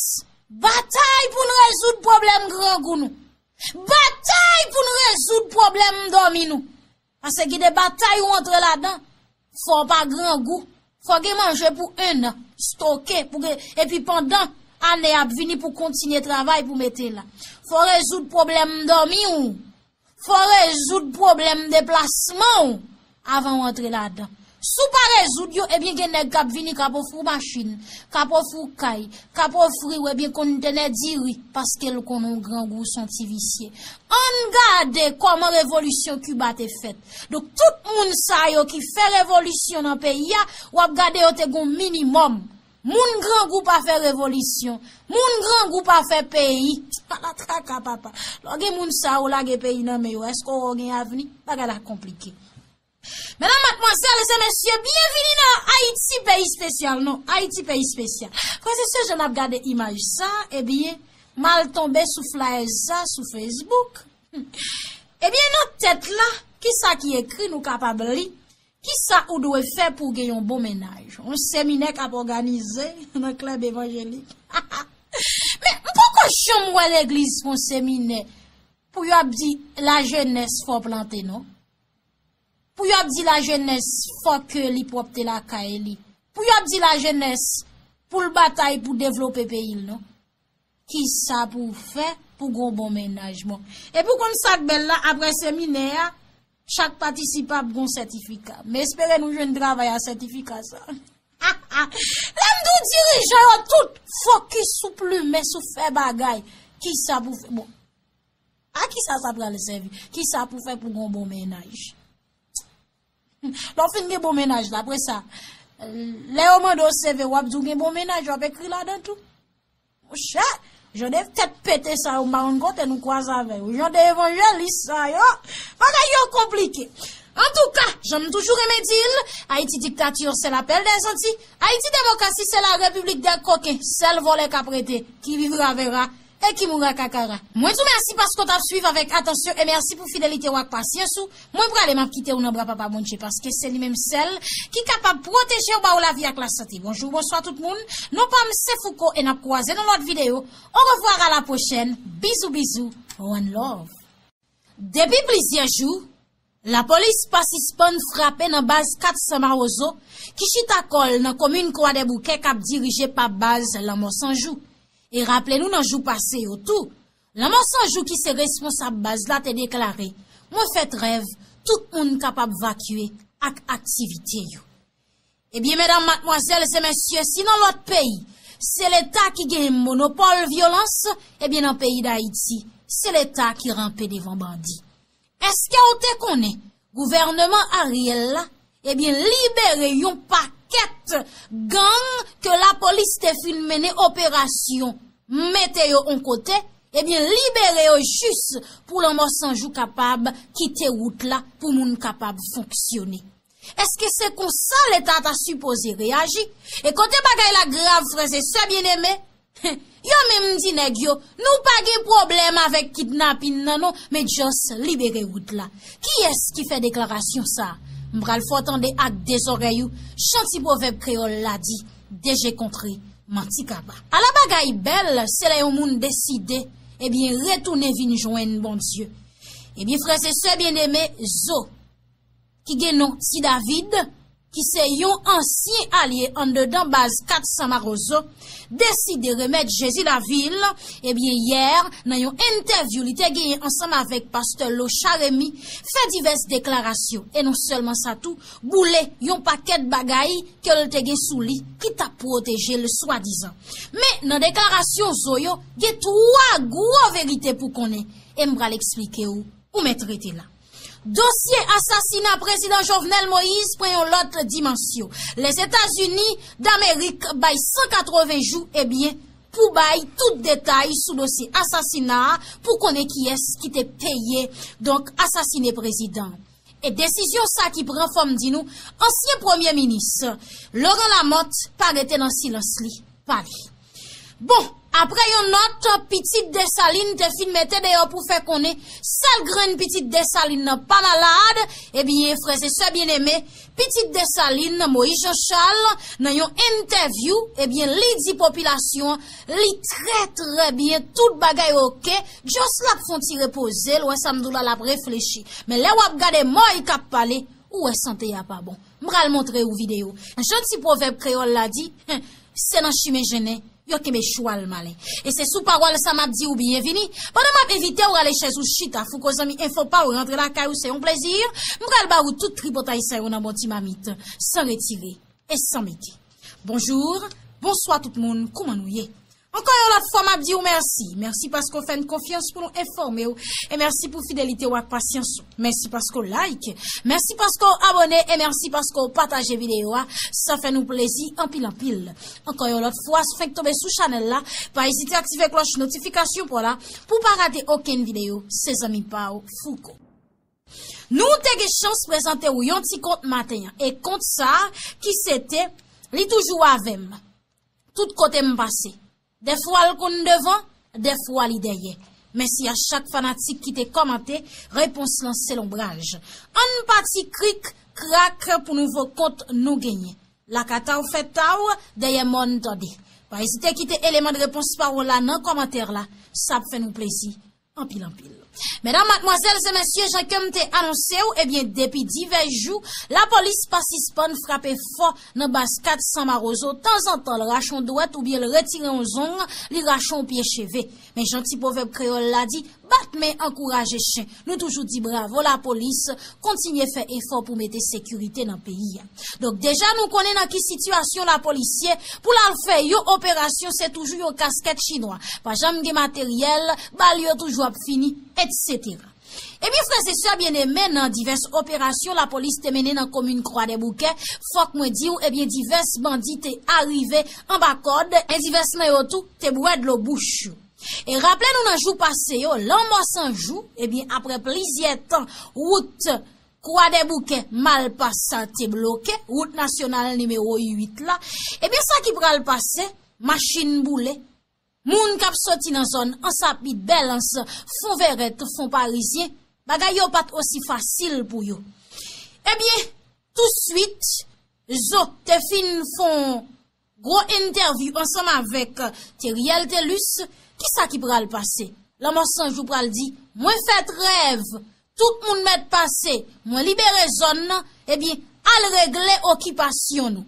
batay pou n rezoud pwoblèm grangou nou. Batay pou n rezoud pwoblèm dòmi nou. Paske gen de batay ou antre ladan, fò w pa grangou, fò w gen manje pou ennan, stoke, pou gen, epi pandan ane ap vini pou kontinye travay pou mete la. Fò w rezoud pwoblèm dòmi w, fò w rezoud pwoblèm deplasman w avan w antre ladan. Si w pa rezoud yo, ebyen gen nèg k ap vini k ap ofri w machin, k ap ofri w kay, k ap ofri w ebyen kontenè diri, paske l konnen w grangou, w se yon ti visye. Ann gade kòman revolisyon Kiba te fèt. Donk, tout moun sa yo ki fè revolisyon nan peyi a, w ap gade yo te gen yon minimòm. Moun grangou pa fè revolisyon. Moun grangou pa fè peyi. Ala traka, papa. Lè w gen moun sa yo lage peyi nan men yo, èske w gen avni? Bagay la konplike. Medam, madmwazèl e mesye, byenvini nan Ayiti peyi espesyal, non, Ayiti peyi espesyal. Frè e sè, jan n ap gade imaj sa, ebyen, m al tonbe sou flyers sa sou Facebook. Ebyen, nan tèt la, kisa ki ekri, nou kapab li, kisa ou dwe fè pou w gen yon bon mennaj. Yon seminè k ap òganize nan klèb evanjelik. Men, m poko janm wè legliz fè yon seminè pou yo ap di lajenès fò plante, non. Pou yo ap di lajenès fò ke li pwòpte lakay li. Pou yo ap di lajenès pou l batay pou devlope peyi l, non. Kisa pou w fè pou w gen yon bon mennaj? Bon. Epi w konn sa k bèl la, apre seminè a, chak patisipan ap gen yon sètifika. M espere nou jwenn travay a sètifika sa. Lè m di w dirijan yo tout fokis sou plimen, sou fè bagay. Kisa pou w fè? Bon. A kisa sa pral sèvi? Kisa pou w fè pou w gen yon bon mennaj? Lè w fin gen bon mennaj la, apre sa, lè yo mande w C V, w ap di w gen bon mennaj, w ap ekri ladan tou. Monchè, jan de tèt pete sa yo, m pa konn kote nou kwaze avè yo. Jan de evanjelis sa yo, bagay yo konplike. Antouka, jan m toujou renmen di l, Ayiti diktati, c'est l'appel des Antilles. Ayiti demokrasi, c'est la République des coquins. Sèl vòlè k ap rete, qui vivra verra, e ki moura kakara. Mwen di w mèsi paske w t ap swiv avèk atansyon e mèsi pou fidelite w ak pasyans ou. Mwen prale, m ap kite w nan bra Papa Bondye paske se li menm sèl ki kapab pwoteje w, ba w lavi ak lasante. Bonjou, bonswa tout moun. Non pa m se Fouco e n ap kwaze nan lòt videyo. Au revoir, à la prochaine. Bizou, bizou. One love. Depi plizyè jou, lapolis pa sispann frape nan baz kat san Mawozo ki chita kò l nan komin Kwadèboukè k ap dirije pa baz Lanmò San Jou. E raple nou nan jou pase yo tou, Lanmò San Jou ki se responsab baz la te deklare, mwen fè trèv, tout moun kapab vakye ak aktivite yo. Ebyen, medam, madmwazèl e mesye, si nan lòt peyi, se Leta ki gen monopòl vyolans, ebyen, nan peyi Dayiti, se Leta ki ranpe devan bandi. Èske w te konnen gouvènman Ariel la, ebyen, libere yon pakèt gang ke lapolis te fin mennen operasyon mete yo yon kote, ebyen, libere yo jis pou Lanmò San Jou kapab kite wout la, pou moun kapab fonksyone. Èske se konsa Leta ta sipoze reyaji? E kote bagay la grav, frè e sè byeneme, yo menm di nèg yo, nou pa gen pwoblèm avèk kidnapin nan non, men just libere wout la. Kiyès ki fè deklarasyon sa a? M pral fè w tande ak de zòrèy ou, jan ti pwovèb kreyòl la di, de je kontre, manti kaba. Ala bagay bèl, se lè yon moun deside, ebyen, retounen vin jwenn Bondye. Ebyen, frè e sè byeneme, Zo, ki gen non Ti David, ki se yon ansyen alye anndedan baz kat san Mawozo, deside remèt Jezi lavi l, ebyen, yè, nan yon entèvyou li te genyen ansanm avèk pastè Locha Remy, fè divès deklarasyon, e non sèlman sa tou, boule yon pakèt bagay ke l te gen sou li ki t ap pwoteje l swadizan. Men, nan deklarasyon Zo yo, gen twa gwo verite pou konnen, e m pral eksplike w, ou mèt rete la. Dosye asasina prezidan Jovenel Moïse pran yon lòt dimansyon. Lèzetazini Damerik bay san katreven jou, ebyen, pou bay tout detay sou dosye asasina a, pou konnen kiyès ki te peye, donk, asasine prezidan. E desizyon sa ki pran, fò m di nou, ansyen premye minis Laurent Lamothe pa rete nan silans li, pale. Bon, apre yon nòt pitit Desalin te fin mete deyò pou fè konnen sèl grenn pitit Desalin nan pa malad, ebyen, frè e sè byeneme, pitit Desalin, Moïse Jean Charles, nan yon entèvyou, ebyen, li di popilasyon an, li trè, trè byen, tout bagay oke, just l ap fè yon ti repoze, l wè sa m di w la, l ap reflechi. Men lè w ap gade mòy k ap pale, ou wè sante a pa bon. M pral montre ou videyo. Jan ti pwovèb kreyòl la di, se nan chimen jennen yo kenbe chwal malen. E se sou pawòl sa m ap di ou byenvini. Pandan m ap envite ou rale chèz ou chita, Fouco zanmi enfo pa w rantre lakay ou, se yon plezi. M pral ba ou tout tripotay sa yo nan bon ti mamit, san retire e san mete. Bonjou, bonswa tout moun, kouman nou ye? Ankò yon lòt fwa, m ap di w mèsi. Mèsi paske w fè n konfyans pou nou enfòme w. E mèsi pou fidelite w ak pasyans ou. Mèsi paske w like. Mèsi paske w abòne. E mèsi paske w pataje videyo a. Sa fè nou plezi anpil, anpil. Ankò yon lòt fwa, si w fenk tonbe sou chanèl la, pa ezite aktive klòch notifikasyon pa w la pou w pa rate okenn videyo. Se zanmi pa w, Fouco. Nou te gen chans prezante w yon ti kont maten an. E kont sa a, ki se te, li toujou avè m. Tout kote m pase. Dèfwa l konn devan, dèfwa li dèyè. Mèsi a chak fanatik ki te kòmante, repons lan se lonbraj. Ann pati krik, krak pou nouvo kont nou genyen. Lakata w fè ta w, dèyè mòn tande. Pa ezite kite eleman de repons pa w la nan kòmantè la, sa ap fè nou plezi anpil, anpil. Medam, madmwazèl e mesye, jan ke m te anonse w, ebyen, depi divès jou, lapolis pa sispann frape fò nan baz kat san Mawozo. Tanzantan, l rache yon dwèt oubyen l retire yon zong, li rache yon pye cheve. Men jan ti pwovèb kreyòl la di, bat men ankouraje chen. Nou toujou di bravo lapolis, kontinye fè efò pou mete sekirite nan peyi a. Donk, deja nou konnen nan ki sitiyasyon lapolis ye, pou l al fè yon operasyon, se toujou yon kaskèt chinwa. Pa janm gen materyèl, bal yo toujou ap fini, etsetera. Ebyen, frè e sè byeneme, nan divès operasyon lapolis te mennen nan komin Kwadèboukè, fòk mwen di w, ebyen, divès bandi te arive anba kòd, e divès nan yo tou te bwè dlo bouch yo. E raple nou nan jou pase yo, Lanmò San Jou, ebyen, apre plizyè tan, wout Kwadèboukè Malpas te bloke, wout nasyonal nimewo uit la, ebyen, sa ki pral pase, machin boule, moun k ap soti nan zòn Ansapit, Bèlans, Fon Vèrèt, Fon Parizyen, bagay yo pa t osi fasil pou yo. Ebyen, touswit, Zo te fin fè yon gwo entèvyou ansanm avèk Teriel Telus, kisa ki pral pase? Lanmò San Jou pral di, mwen fè trèv, tout moun mèt pase, mwen libere zòn nan, ebyen, al regle okipasyon nou.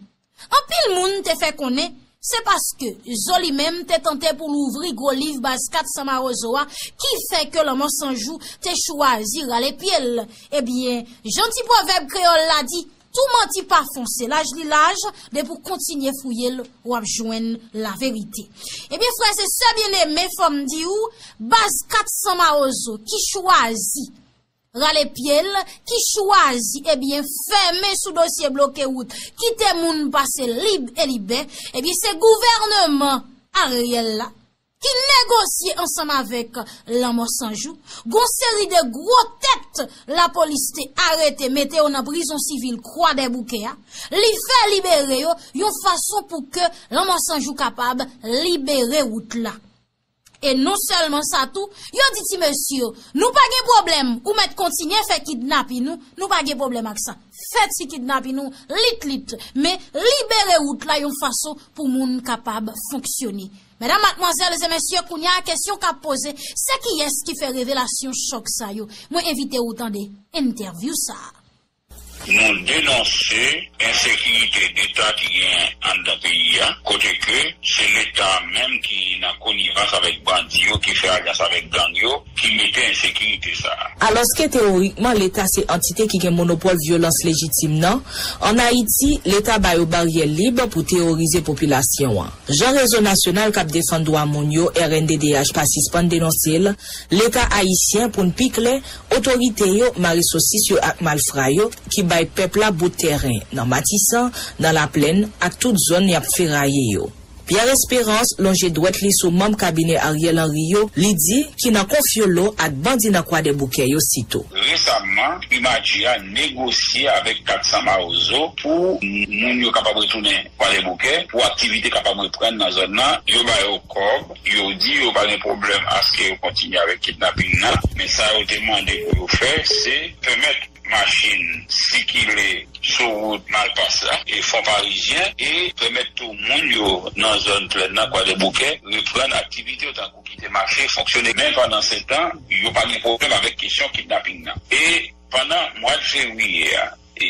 Anpil moun te fè konnen, se paske Zo li menm te tante pou louvri gwo liv baz kat san Mawozo a, ki fè ke Lanmò San Jou te chwazi rale pye l. Ebyen, jan ti pwovèb kreyòl la di, tou manti pa fon, se laj li laj, depi w kontinye fouye l, w ap jwenn laverite. Ebyen, frè e sè byeneme, fò m di w, baz kat san Mawozo ki chwazi rale pye l, ki chwazi, ebyen, fèmen sou dosye bloke wout, kite moun pase lib e libè, ebyen, se gouvènman Ariel la ki negosye ansanm avèk Lanmò San Jou, gon seri de gwo tèt lapolis te arete, mete yo nan prizon sivil Kwadèboukè a, li fè libere yo, yon fason pou ke Lanmò San Jou kapab libere wout la. E non sèlman sa tou, yo di ti mesye yo, nou pa gen pwoblèm, ou mèt kontinye fè kidnapin ou, nou pa gen pwoblèm ak sa. Fè ti kidnapin ou, lit lit, men libere wout la yon fason pou moun kapab fonksyone. Medam, madmwazèl e mesye, kounye a kesyon k ap poze, se kiyès ki fè revelasyon chòk sa yo? Mwen envite w tande entèvyou sa a. Nou denonse ensekirite deta ki gen anndan peyi a, kote ke se Leta menm ki nan konivans avèk bandi yo, ki fè alyans avèk gang yo, ki mete ensekirite sa a. Alòske teyorikman, Leta se antite ki gen monopòl vyolans lejitim nan, ann Ayiti, Leta ba yo baryè lib pou teyorize popilasyon an. Jan Rezo Nasyonal k ap Defann Dwa Moun yo, R N D D H, pa sispann denonse l, Leta ayisyen, pou n pi klè, otorite yo, mare sosis yo ak malfra yo, ki bay pèp la bout tèren, nan Matisan, nan Laplèn, ak tout zòn y ap feraye yo. Pierre Espérance lonje dwèt li sou manm kabinè Ariel Henry yo, li di, ki nan konfyolo ak bandi nan Kwadèboukè yo sitou. Resaman, Primati a negosye avèk kat san Mawozo pou moun yo kapab retounen Kwadèboukè, pou aktivite kapab reprann nan zòn nan. Yo ba yo kòb, yo di yo pa gen pwoblèm aske yo kontinye avèk kidnaping nan, men sa yo te mande pou yo fè, se pèmèt machin sikile sou wout Malpas la e Fon Parizyen, e pèmèt tou moun yo nan zòn plèn nan, Kwadèboukè, reprann aktivite yo tankou kite mache, fonksyone. Men pandan se tan, yo pa gen pwoblèm avèk kesyon kidnaping nan. E pandan mwa fevriye a, e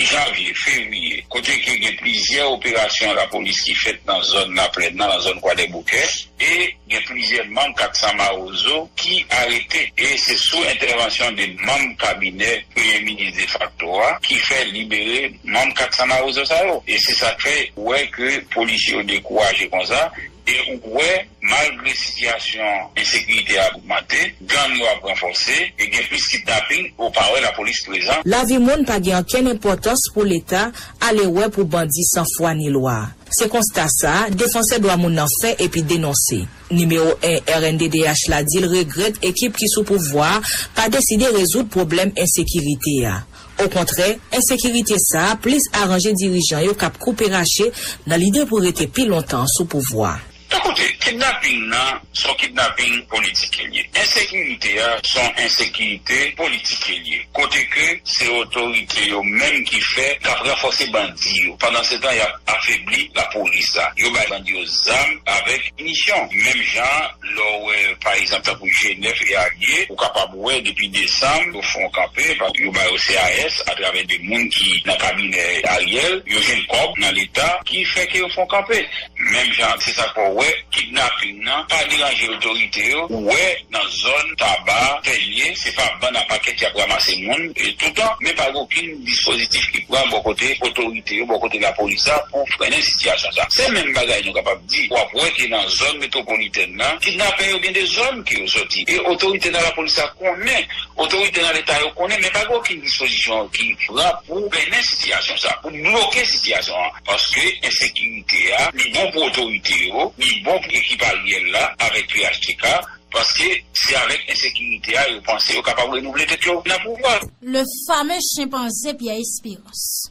janvye, fevriye, kote ke gen plizyè operasyon lapolis ki fèt nan zòn Laplèn nan, nan zòn Kwadèboukè, e gen plizyè manm kat san Mawozo ki arete. E se sou entèvansyon de manm kabinè Premye Minis defakto a ki fè libere manm kat san Mawozo sa yo. E se sa k fè ou wè ke polisye yo dekouraje konsa. E ou wè, malgre sitiyasyon ensekirite a ogmante, gang yo ap ranfòse e gen plis kidnaping, ou pa wè lapolis prezan. Lavi moun pa gen okenn enpòtans pou Leta ale wè pou bandi san fwa ni lwa. Se konsta sa a, defansè dwa moun nan fè epi denonse. Nimewo en R N D D H la di l regrèt ekip ki sou pouvwa a pa deside rezoud pwoblèm ensekirite a. Okontrè, ensekirite sa a plis aranje dirijan yo k ap koupe rache nan lide pou rete pi lontan sou pouvwa. Ekoute, kidnaping nan se yon kidnaping politik ke l ye. Ensekirite a se yon ensekirite politik ke l ye. Kote ke se otorite yo menm ki fè, k ap ranfòse bandi yo. Pandansetan, y ap afebli lapolis la. Yo bay bandi yo zam avèk minisyon. Menm jan, lè w wè, pa egzanp, tankou G nèf e alye, ou kapab wè depi desanm, yo fè yon kanpe, pa- yo ba yo C A S atravè de moun ki nan kabinè Ariel, yo jwenn kòb nan Leta, ki fè ke yo fè yon kanpe. Menm jan, se sa k fè w wè, kidnaping nan pa deranje otorite yo. Ou wè, nan zòn Taba, Pèlye, se pa bann a pakèt y ap ranmase moun, e, toutan, men pa gen okenn dispozitif ki pran bò kote otorite yo, bò kote lapolis la, pou frennen sitiyasyon sa. Se menm bagay nou kapab di, w ap wè ke nan zòn metwopolitèn nan, kidnapè yo gen de zòn ke yo soti. E otorite nan lapolis la konnen, otorite nan Leta yo konnen, men pa gen okenn dispozisyon ki pran pou frennen sitiyasyon sa, pou bloke sitiyasyon an. Paske ensekirite a, li bon pou otorite yo, li bon pou ekip Ariel la, avèk P H T K, paske se avèk ensekirite a yo panse yo kapab renouvle tèt yo nan pouvwa. Le fameux chimpanzé Pierre Espérance.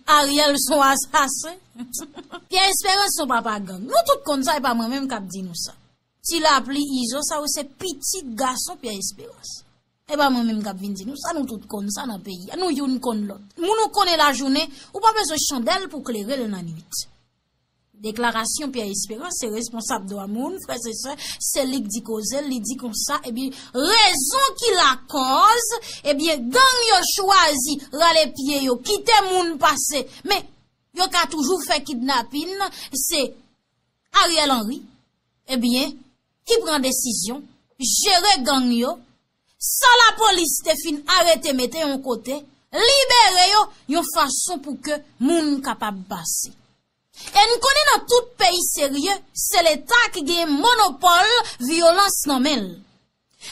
Ariel se yon asasen. Pierre Espérance se yon papa gang. Nou tout konn sa, e pa mwen menm k ap di nou sa. Ti Lapli Izo, sa yo se pitit gason Pierre Espérance. E pa mwen menm k ap vin di nou sa, nou tout konn sa nan peyi a. Nou youn konn lòt. Moun ou konnen lajounen, ou pa bezwen chandèl pou klere l nan nuit. Deklarasyon Pierre Espérance, se responsab dwa moun, frè e sè, se li k di koze l, li di konsa, ebyen, rezon ki lakòz, ebyen, gang yo chwazi rale pye yo, kite moun pase. Men, yo ka toujou fè kidnapin, se Ariel Henry, ebyen, ki pran desizyon, jere gang yo, sa lapolis te fin arete mete yon kote, libere yo yon fason pou ke moun kapab pase. E n konnen nan tout peyi serye, se Leta ki gen monopòl vyolans nan men l.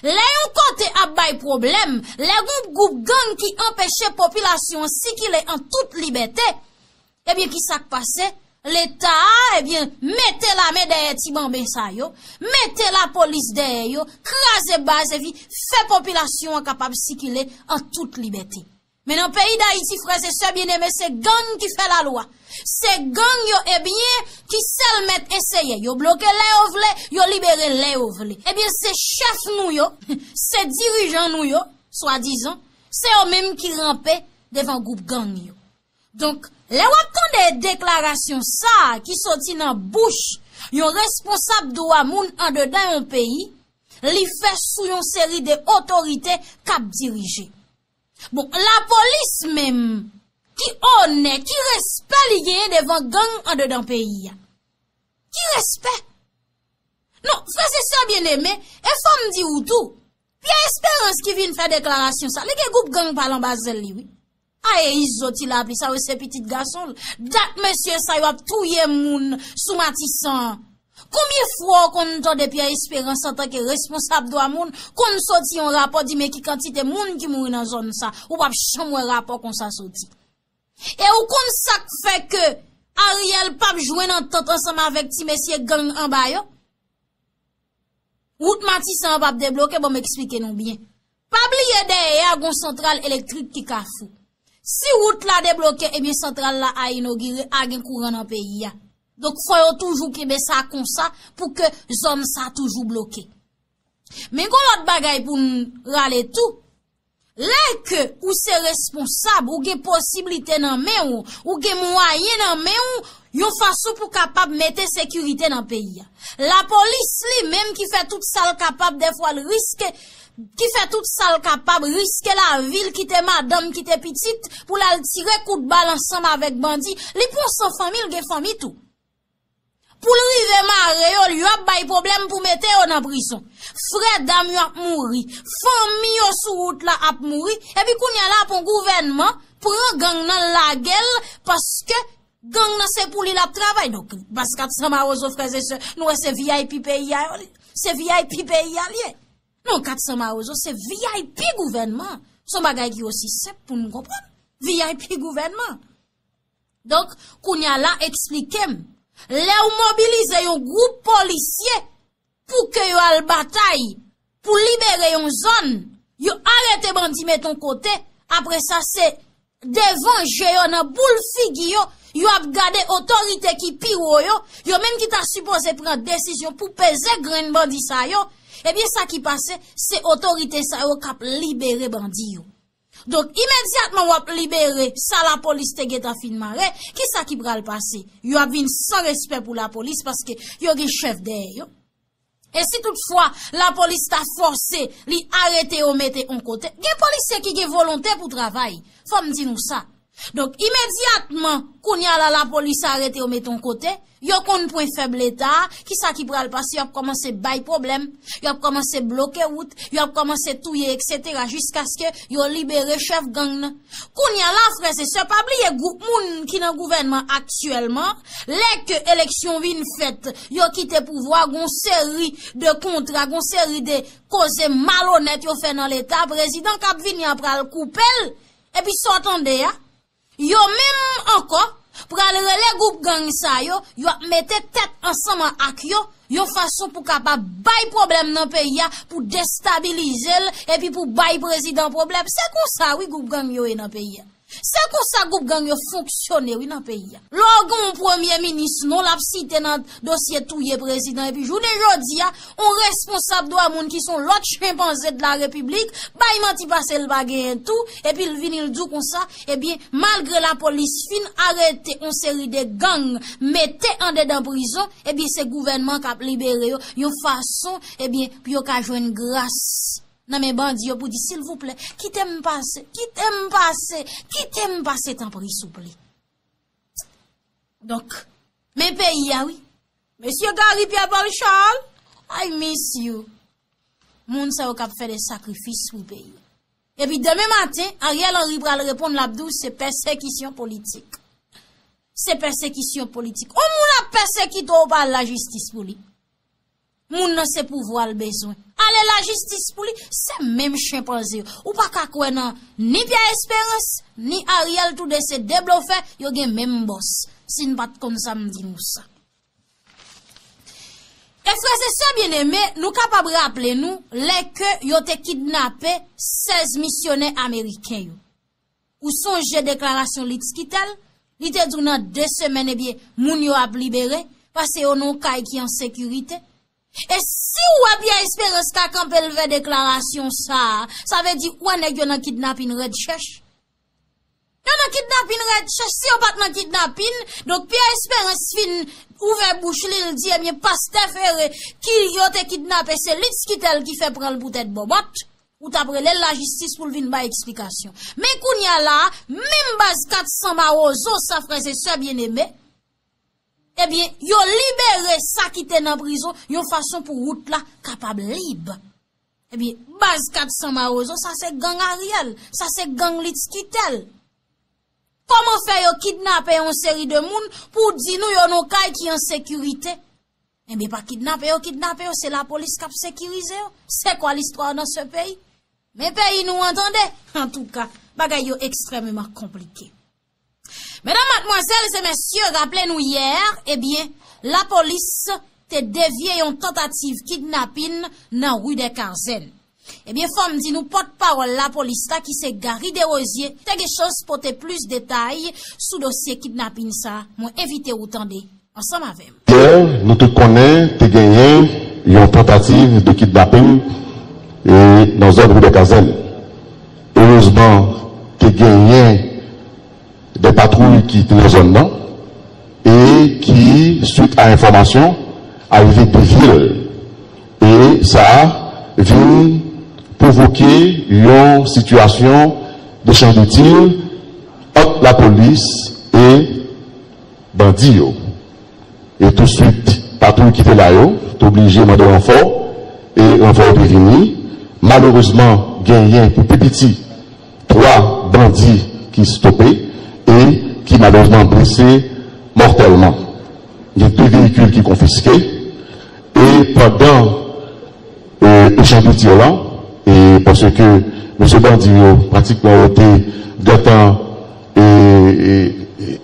Lè yon kote ap bay pwoblèm, lè gon gwoup gang ki anpeche popilasyon an sikile an tout libète, ebyen, ki sa k pase? Leta a, ebyen, mete lame dèyè ti banben sa yo, mete lapolis dèyè yo, kraze baz epi fè popilasyon an kapab sikile an tout libète. Men nan peyi Dayiti, frè e sè byeneme, se gang ki fè lalwa. Se gang yo, ebyen, ki sèl mèt eseye. Yo bloke lè yo vle, yo libere lè yo vle. Ebyen, se chèf nou yo, se dirijan nou yo, swadizan, se yo menm ki ranpe devan gwoup gang yo. Donk, lè w ap tande deklarasyon sa a ki soti nan bouch yon responsab dwa moun andedan yon peyi, li fè sou yon seri de otorite k ap dirije. Bon, lapolis menm, ki onè, ki respè li genyen devan gang andedan peyi a? Ki respè? Non, frè e sè byeneme, e fò m di w tou, Pierre Espérance ki vin fè deklarasyon sa, li gen gwoup gang pa l anba zèl li, wi. Aye, Izo, Ti Lapli, sa yo se pitit gason l. Dat mesye sa yo ap touye moun sou Matisan an. Konbyen fwa w konn tande Pierre Espérance antanke responsab dwa moun konn soti yon rapò di men ki kantite moun ki mouri nan zòn sa? Ou p ap janm wè rapò konsa soti. E ou konn sa k fè ke Ariel p ap jwenn antant ansanm avèk ti mesye gang anba yo? Wout Matisan an p ap debloke, bon, m eksplike nou byen. Pa bliye dèyè a gon santral elektrik ki Kafou. Si wout la debloke, ebyen santral la a inogire, a gen kouran nan peyi a. Donk fò yo toujou kenbe sa konsa pou ke zòn sa toujou bloke. Men gon lòt bagay pou n rale tou. Lè ke ou se responsab, ou gen posiblite nan men w, ou gen mwayen nan men w, yon fason pou kapab mete sekirite nan peyi a. Lapolis li menm ki fè tout sa l kapab, dèfwa l riske, ki fè tout sa l kapab, riske lavi l, kite madanm, kite pitit, pou l al tire kout bal ansanm avèk bandi, li pran san fanmi, l gen fanmi tou. Pou l rive mare yo, yo ap bay pwoblèm pou mete yo nan prizon. Frè dam yo ap mouri. Fanmi yo sou wout la ap mouri. Epi kounye a la, pou gouvènman pran gang nan lage l, paske Gang nan se pou li l ap travay. Donk, baz kat san Mawozo, frè e sè, nou wè se V I P peyi a yo, se V I P peyi a l ye. Non, kat san Mawozo, se V I P gouvènman. Se yon bagay ki osi senp pou n konprann. V I P gouvènman. Donk, kounye a la, eksplike m. Lè w mobilize yon gwoup polisye pou ke yo al batay, pou libere yon zòn, yo arete bandi, mete yon kote, apre sa, se devan je yo, nan boul figi yo, yo ap gade otorite ki pi wo yo, yo menm ki ta sipoze pran desizyon pou peze grenn bandi sa yo, ebyen, sa ki pase, se otorite sa yo k ap libere bandi yo. Donk, imedyatman w ap libere sa lapolis te gentan fin mare, kisa ki pral pase? Yo ap vin san respè pou lapolis paske yo gen chèf dèyè yo. E si toutfwa lapolis ta fòse li arete yo mete on kote, gen polisye ki gen volonte pou travay. Fò m di nou sa. Donk, imedyatman, kounye a la, lapolis arete yo mete on kote, yo konn pwen fèb Leta a, kisa ki pral pase? Y ap kòmanse bay pwoblèm, y ap kòmanse bloke wout, y ap kòmanse touye, etsetera, jiskaske yo libere chèf gang nan. Kounye a la, frè e sè, pa bliye gwoup moun ki nan gouvènman aktyèlman, lè ke eleksyon vin fèt, yo kite pouvwa, gon seri de kontra, gon seri de koze malonèt yo fè nan Leta, prezidan k ap vini an pral koupe l, epi sa w tande a, yo menm ankò pral rele gwoup gang sa yo, y ap mete tèt ansanm ak yo, yon fason pou kapab bay pwoblèm nan peyi a, pou destabilize l, epi pou bay prezidan pwoblèm. Se konsa, wi, gwoup gang yo ye nan peyi a. Se konsa gwoup gang yo fonksyone, wi, nan peyi a. Lè w gen yon premye minis, non l ap site nan dosye touye prezidan, epi jounen jodi a, yon responsab dwa moun ki se yon lòt chenpanze de la repiblik, bay manti pase l pa genyen tou, epi l vini l di w konsa, ebyen, malgre lapolis fin arete yon seri de gang, mete andedan prizon, ebyen, se gouvènman k ap libere yo, yon fason, ebyen, pou yo ka jwenn gras nan men bandi yo pou di, silvouplè, kite m pase, kite m pase, kite m pase, tanpri, souple. Donk, men peyi a, wi. Mesye Gary Pierre Paul Charles, I miss you. Moun sa yo k ap fè de sakrifis pou peyi. Epi demen maten, Ariel Henry pral reponn, l ap di w se pèsekisyon politik. Se pèsekisyon politik. On moun ap pèsekite w, ou pa al lajistis pou li. Moun nan se pouvwa l bezwen. Ale lajistis pou li, se menm chenpanze yo. Ou pa ka kwè nan ni Pierre Espérance, ni Ariel, toude se de blofè, yo gen menm bòs. Si n pa t konn sa, m di nou sa. E frè e sè byeneme, nou kapab raple nou lè ke yo te kidnape sèz misyonè ameriken yo. Ou sonje deklarasyon Litz Quitel? Li te di w nan de semèn, ebyen, moun yo ap libere, paske yo nan yon kay ki an sekirite. E si w wè Pierre Espérance ka kanpe l fè deklarasyon sa a, sa vle di w wè nèg yo nan kidnapin rèd chèch. Yo nan kidnapin rèd chèch, si yo pa t nan kidnapin, donk Pierre Espérance fin ouvè bouch li, l di, ebyen, pastè Ferré, ki yo te kidnape, se Litz Quitel ki fè pran l pou tèt bòbòt, ou t ap rele l lajistis pou l vin bay eksplikasyon. Men kounye a la a, menm baz kat san Mawozo sa, frè e sè byeneme, ebyen, yo libere sa ki te nan prizon, yon fason pou wout la kapab lib. Ebyen, baz kat san Mawozo, sa se gang Ariel, sa se gang Litz Quitel. Kòman fè yo kidnape yon seri de moun pou w di nou yo nan yon kay ki an sekirite? Ebyen, pa kidnape yo, kidnape yo, se lapolis k ap sekirize yo. C'est quoi l'histoire dans ce pays? Men peyi nou an, tande. Antouka, bagay yo ekstrèmeman konplike. Medam, madmwazèl e mesye, raple nou yè, ebyen, lapolis te devye yon tantativ kidnapin nan Rue des Carzènes. Ebyen, fò m di nou, pòtpawòl lapolis la, ki se Gary Desrosiers, te gen chans pote plis detay sou dosye kidnapin sa a. Mwen envite w tande ansanm avè m. Yè, nou tout konnen te genyen yon tantativ de kidnapin, e, nan zòn Rue des Carzènes. Erezman, te genyen de patwouy ki te nan zòn nan e ki, swit a enfòmasyon, arive devye l. E sa vin pwovoke yon sitiyasyon dechanj de tir ant lapolis e bandi yo. E touswit, patwouy ki te la yo te oblije mande ranfò, e ranfò yo te vini. Malerezman, genyen pou pi piti twa bandi ki stope e ki malerezman blese mòtèlman. Gen de veyikil ki konfiske e pandan e, echanj de tir lan, e paske mesye bandi yo pratikman yo te gentan e, e, e,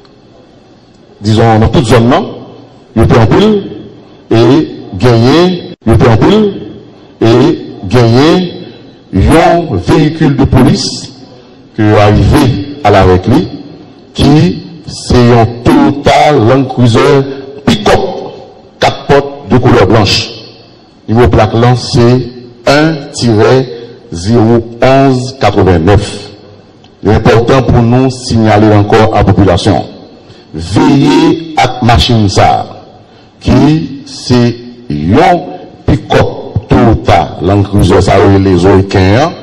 dizon nan tout zòn nan, yo te anpil e genyen, yo te anpil e genyen yon veyikil de polis ke yo arive al avèk li, ki se yon Toyota Land Cruiser pick-up kat pòt de koulè blanch. Nimewo plak lan se en tirè zewo onz katrevennnèf. Li enpòtan pou nou siyale ankò a popilasyon, veye ak machin sa a, ki se yon pick-up Toyota Land Cruiser sa yo rele Zoe Ken an,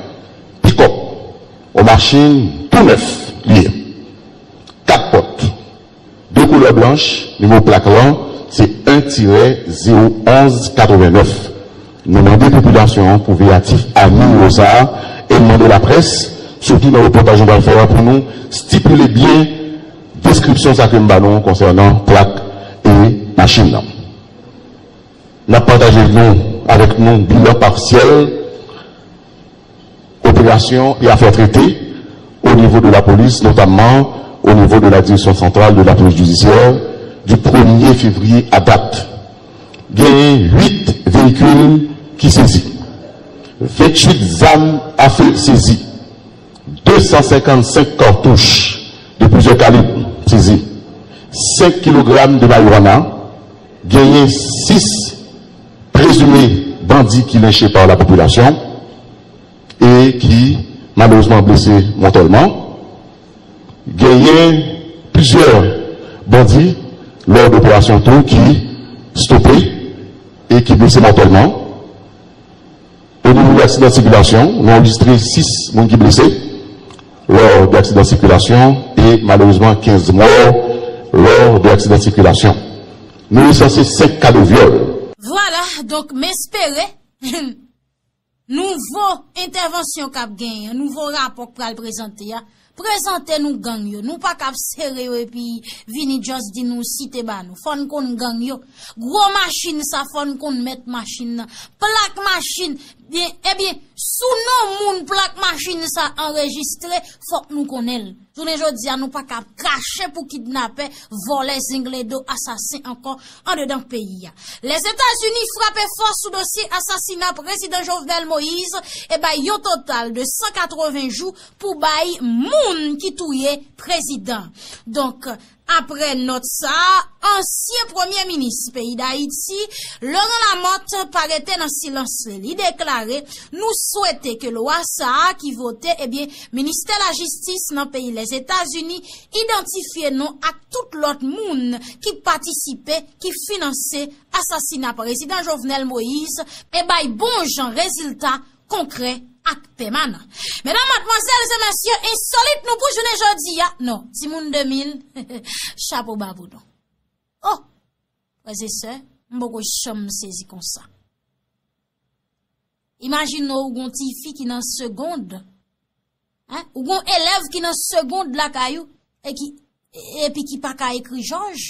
pick-up, yon machin tou nèf li ye. Kat pòt, de koulè blanch, nimewo plak lan se en tirè zewo onz katrevennnèf. Nou mande popilasyon an pou veye atif a nimewo sa a e n mande laprès, sitou nan repòtaj nou pral fè a, pou nou stipile byen deskripsyon sa ke m ba nou konsènan plak e machin nan. N ap pataje nou, avèk nou bilan pasyèl operasyon e afè trete o nivo de lapolis, notamman o nivo de la Direction Centrale de la Police Judiciaire, du premye fevriye a dat. Genyen uit veyikil ki sezi, venntuit zam afe sezi, de san senkannsenk katouch de plizyè kalib sezi, senk kilogram de marijuana, genyen sis prezime bandi ki lenche pa la popilasyon e ki malerezman blese mòtèlman. Genyen plizyè bandi lò de operasyon tou ki stope e ki blese mòtèlman. O nivo de aksidan sikilasyon, nou anrejistre sis moun ki blese lò de aksidan sikilasyon e malerezman kenz mò lò de aksidan sikilasyon. Nou resanse senk ka de vyòl. Vwala, donk m espere nouvo entèvansyon k ap genyen, nouvo rapò k pral prezante a, prezante nou gang yo. Nou pa ka ap sere yo epi vini just di nou site ba nou. Fò n konn gang yo. Gwo machin sa, fò n konn mèt machin nan. Plak machin, byen, ebyen, sou non moun plak machin sa anrejistre, fòk nou konnen l. Jounen jodi a, nou pa ka ap krache pou kidnapè, vòlè, zengledo, asasen ankò andedan peyi a. Lèzetazini frape fò sou dosye asasina prezidan Jovenel Moïse e bay yon total de san katreven jou pou bay moun ki touye prezidan. Donk, apre nòt sa a, ansyen premye minis peyi Dayiti, Laurent Lamothe, pa rete nan silans li. Li deklare, nou swete ke lwa sa a ki vote, ebyen, ministè lajistis nan peyi Lèzetazini idantifye non ak tout lòt moun ki patisipe, ki finanse asasina prezidan Jovenel Moïse e bay bon jan rezilta konkrè ak pèmanan. Medam, madmwazèl e mesye, ensolit nou pou jounen jodi a. Non, timoun de mil, chapo ba pou nou. Oh, frè e sè, m poko janm sezi konsa. Imajine w gon tifi ki nan segond, hein, ou gon elèv ki nan segond lakay ou e ki epi ki pa ka ekri Jòj.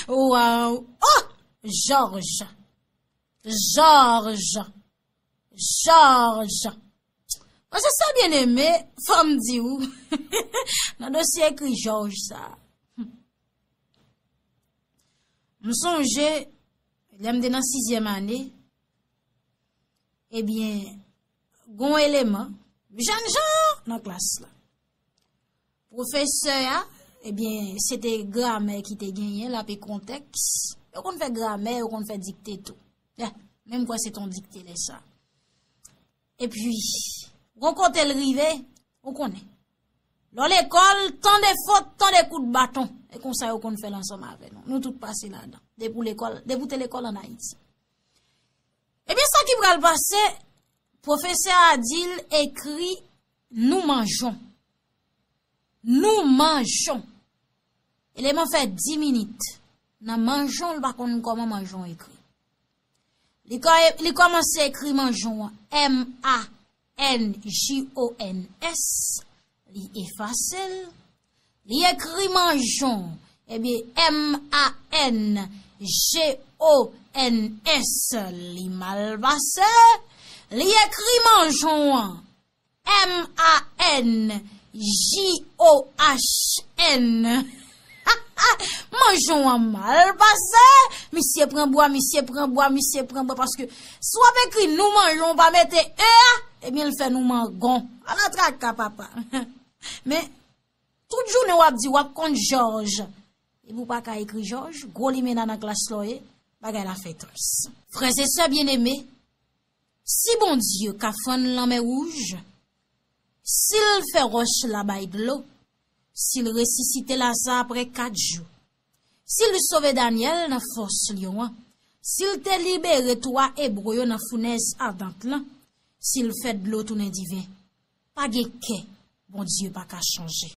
Waw! Oh! Jòj! Jòj! Jòj! Frè e sè byeneme, fò m di w, nan dosye ekri Jòj sa, m sonje lè m te nan sizyèm ane, ebyen, gon eleman, jènjan nan klas la. Pwofesè a, ebyen, se te gramè ki te genyen, l ape kontèks. Yo konn fè gramè, yo konn fè dikte tou. Eh, menm kwè se t on dikte lè sa. Epi, gon kote l rive, ou konnen. Lò lekòl, tande fot, tande kout baton. E konsa yo konn fè l ansanm avè nou. Nou tout pase ladan. Depi w lekòl, depi w te lekòl ann Ayiti. Ebyen, sa ki pral pase, pwofesè a di l ekri nou manjon. Nou manjon. Eleman fè dis minit. Nan manjon, l pa konn kòman manjon ekri. Li kò-, li kòmanse ekri manjon an, M A N J O N S. Li efase l. Li ekri manjon, Ebyen, M A N G O N S, li mal pase. Li ekri manjon an. M A N J O H N. Manjon an mal pase. Misye pran bwa, misye pran bwa, misye pran bwa. Paske si w ap ekri nou manjon, w pa mete E a, ebyen, l fè nou mangon. Ala traka, papa. Men, tout jounen w ap di w ap konn Jòj. Epi w pa ka ekri Jòj, gwo limena nan klas la w ye, bagay la fè très. Frè e sè byeneme, si Bondye ka fann lanmè wouj, si l fè wòch la bay dlo, si l resisite Laza apre kat jou, si l sove Danyèl nan fòs lyon an, si l te libere twa Ebre yo nan founèz adan lan, si l fè dlo tounen diven, pa gen kè Bondye pa ka chanje.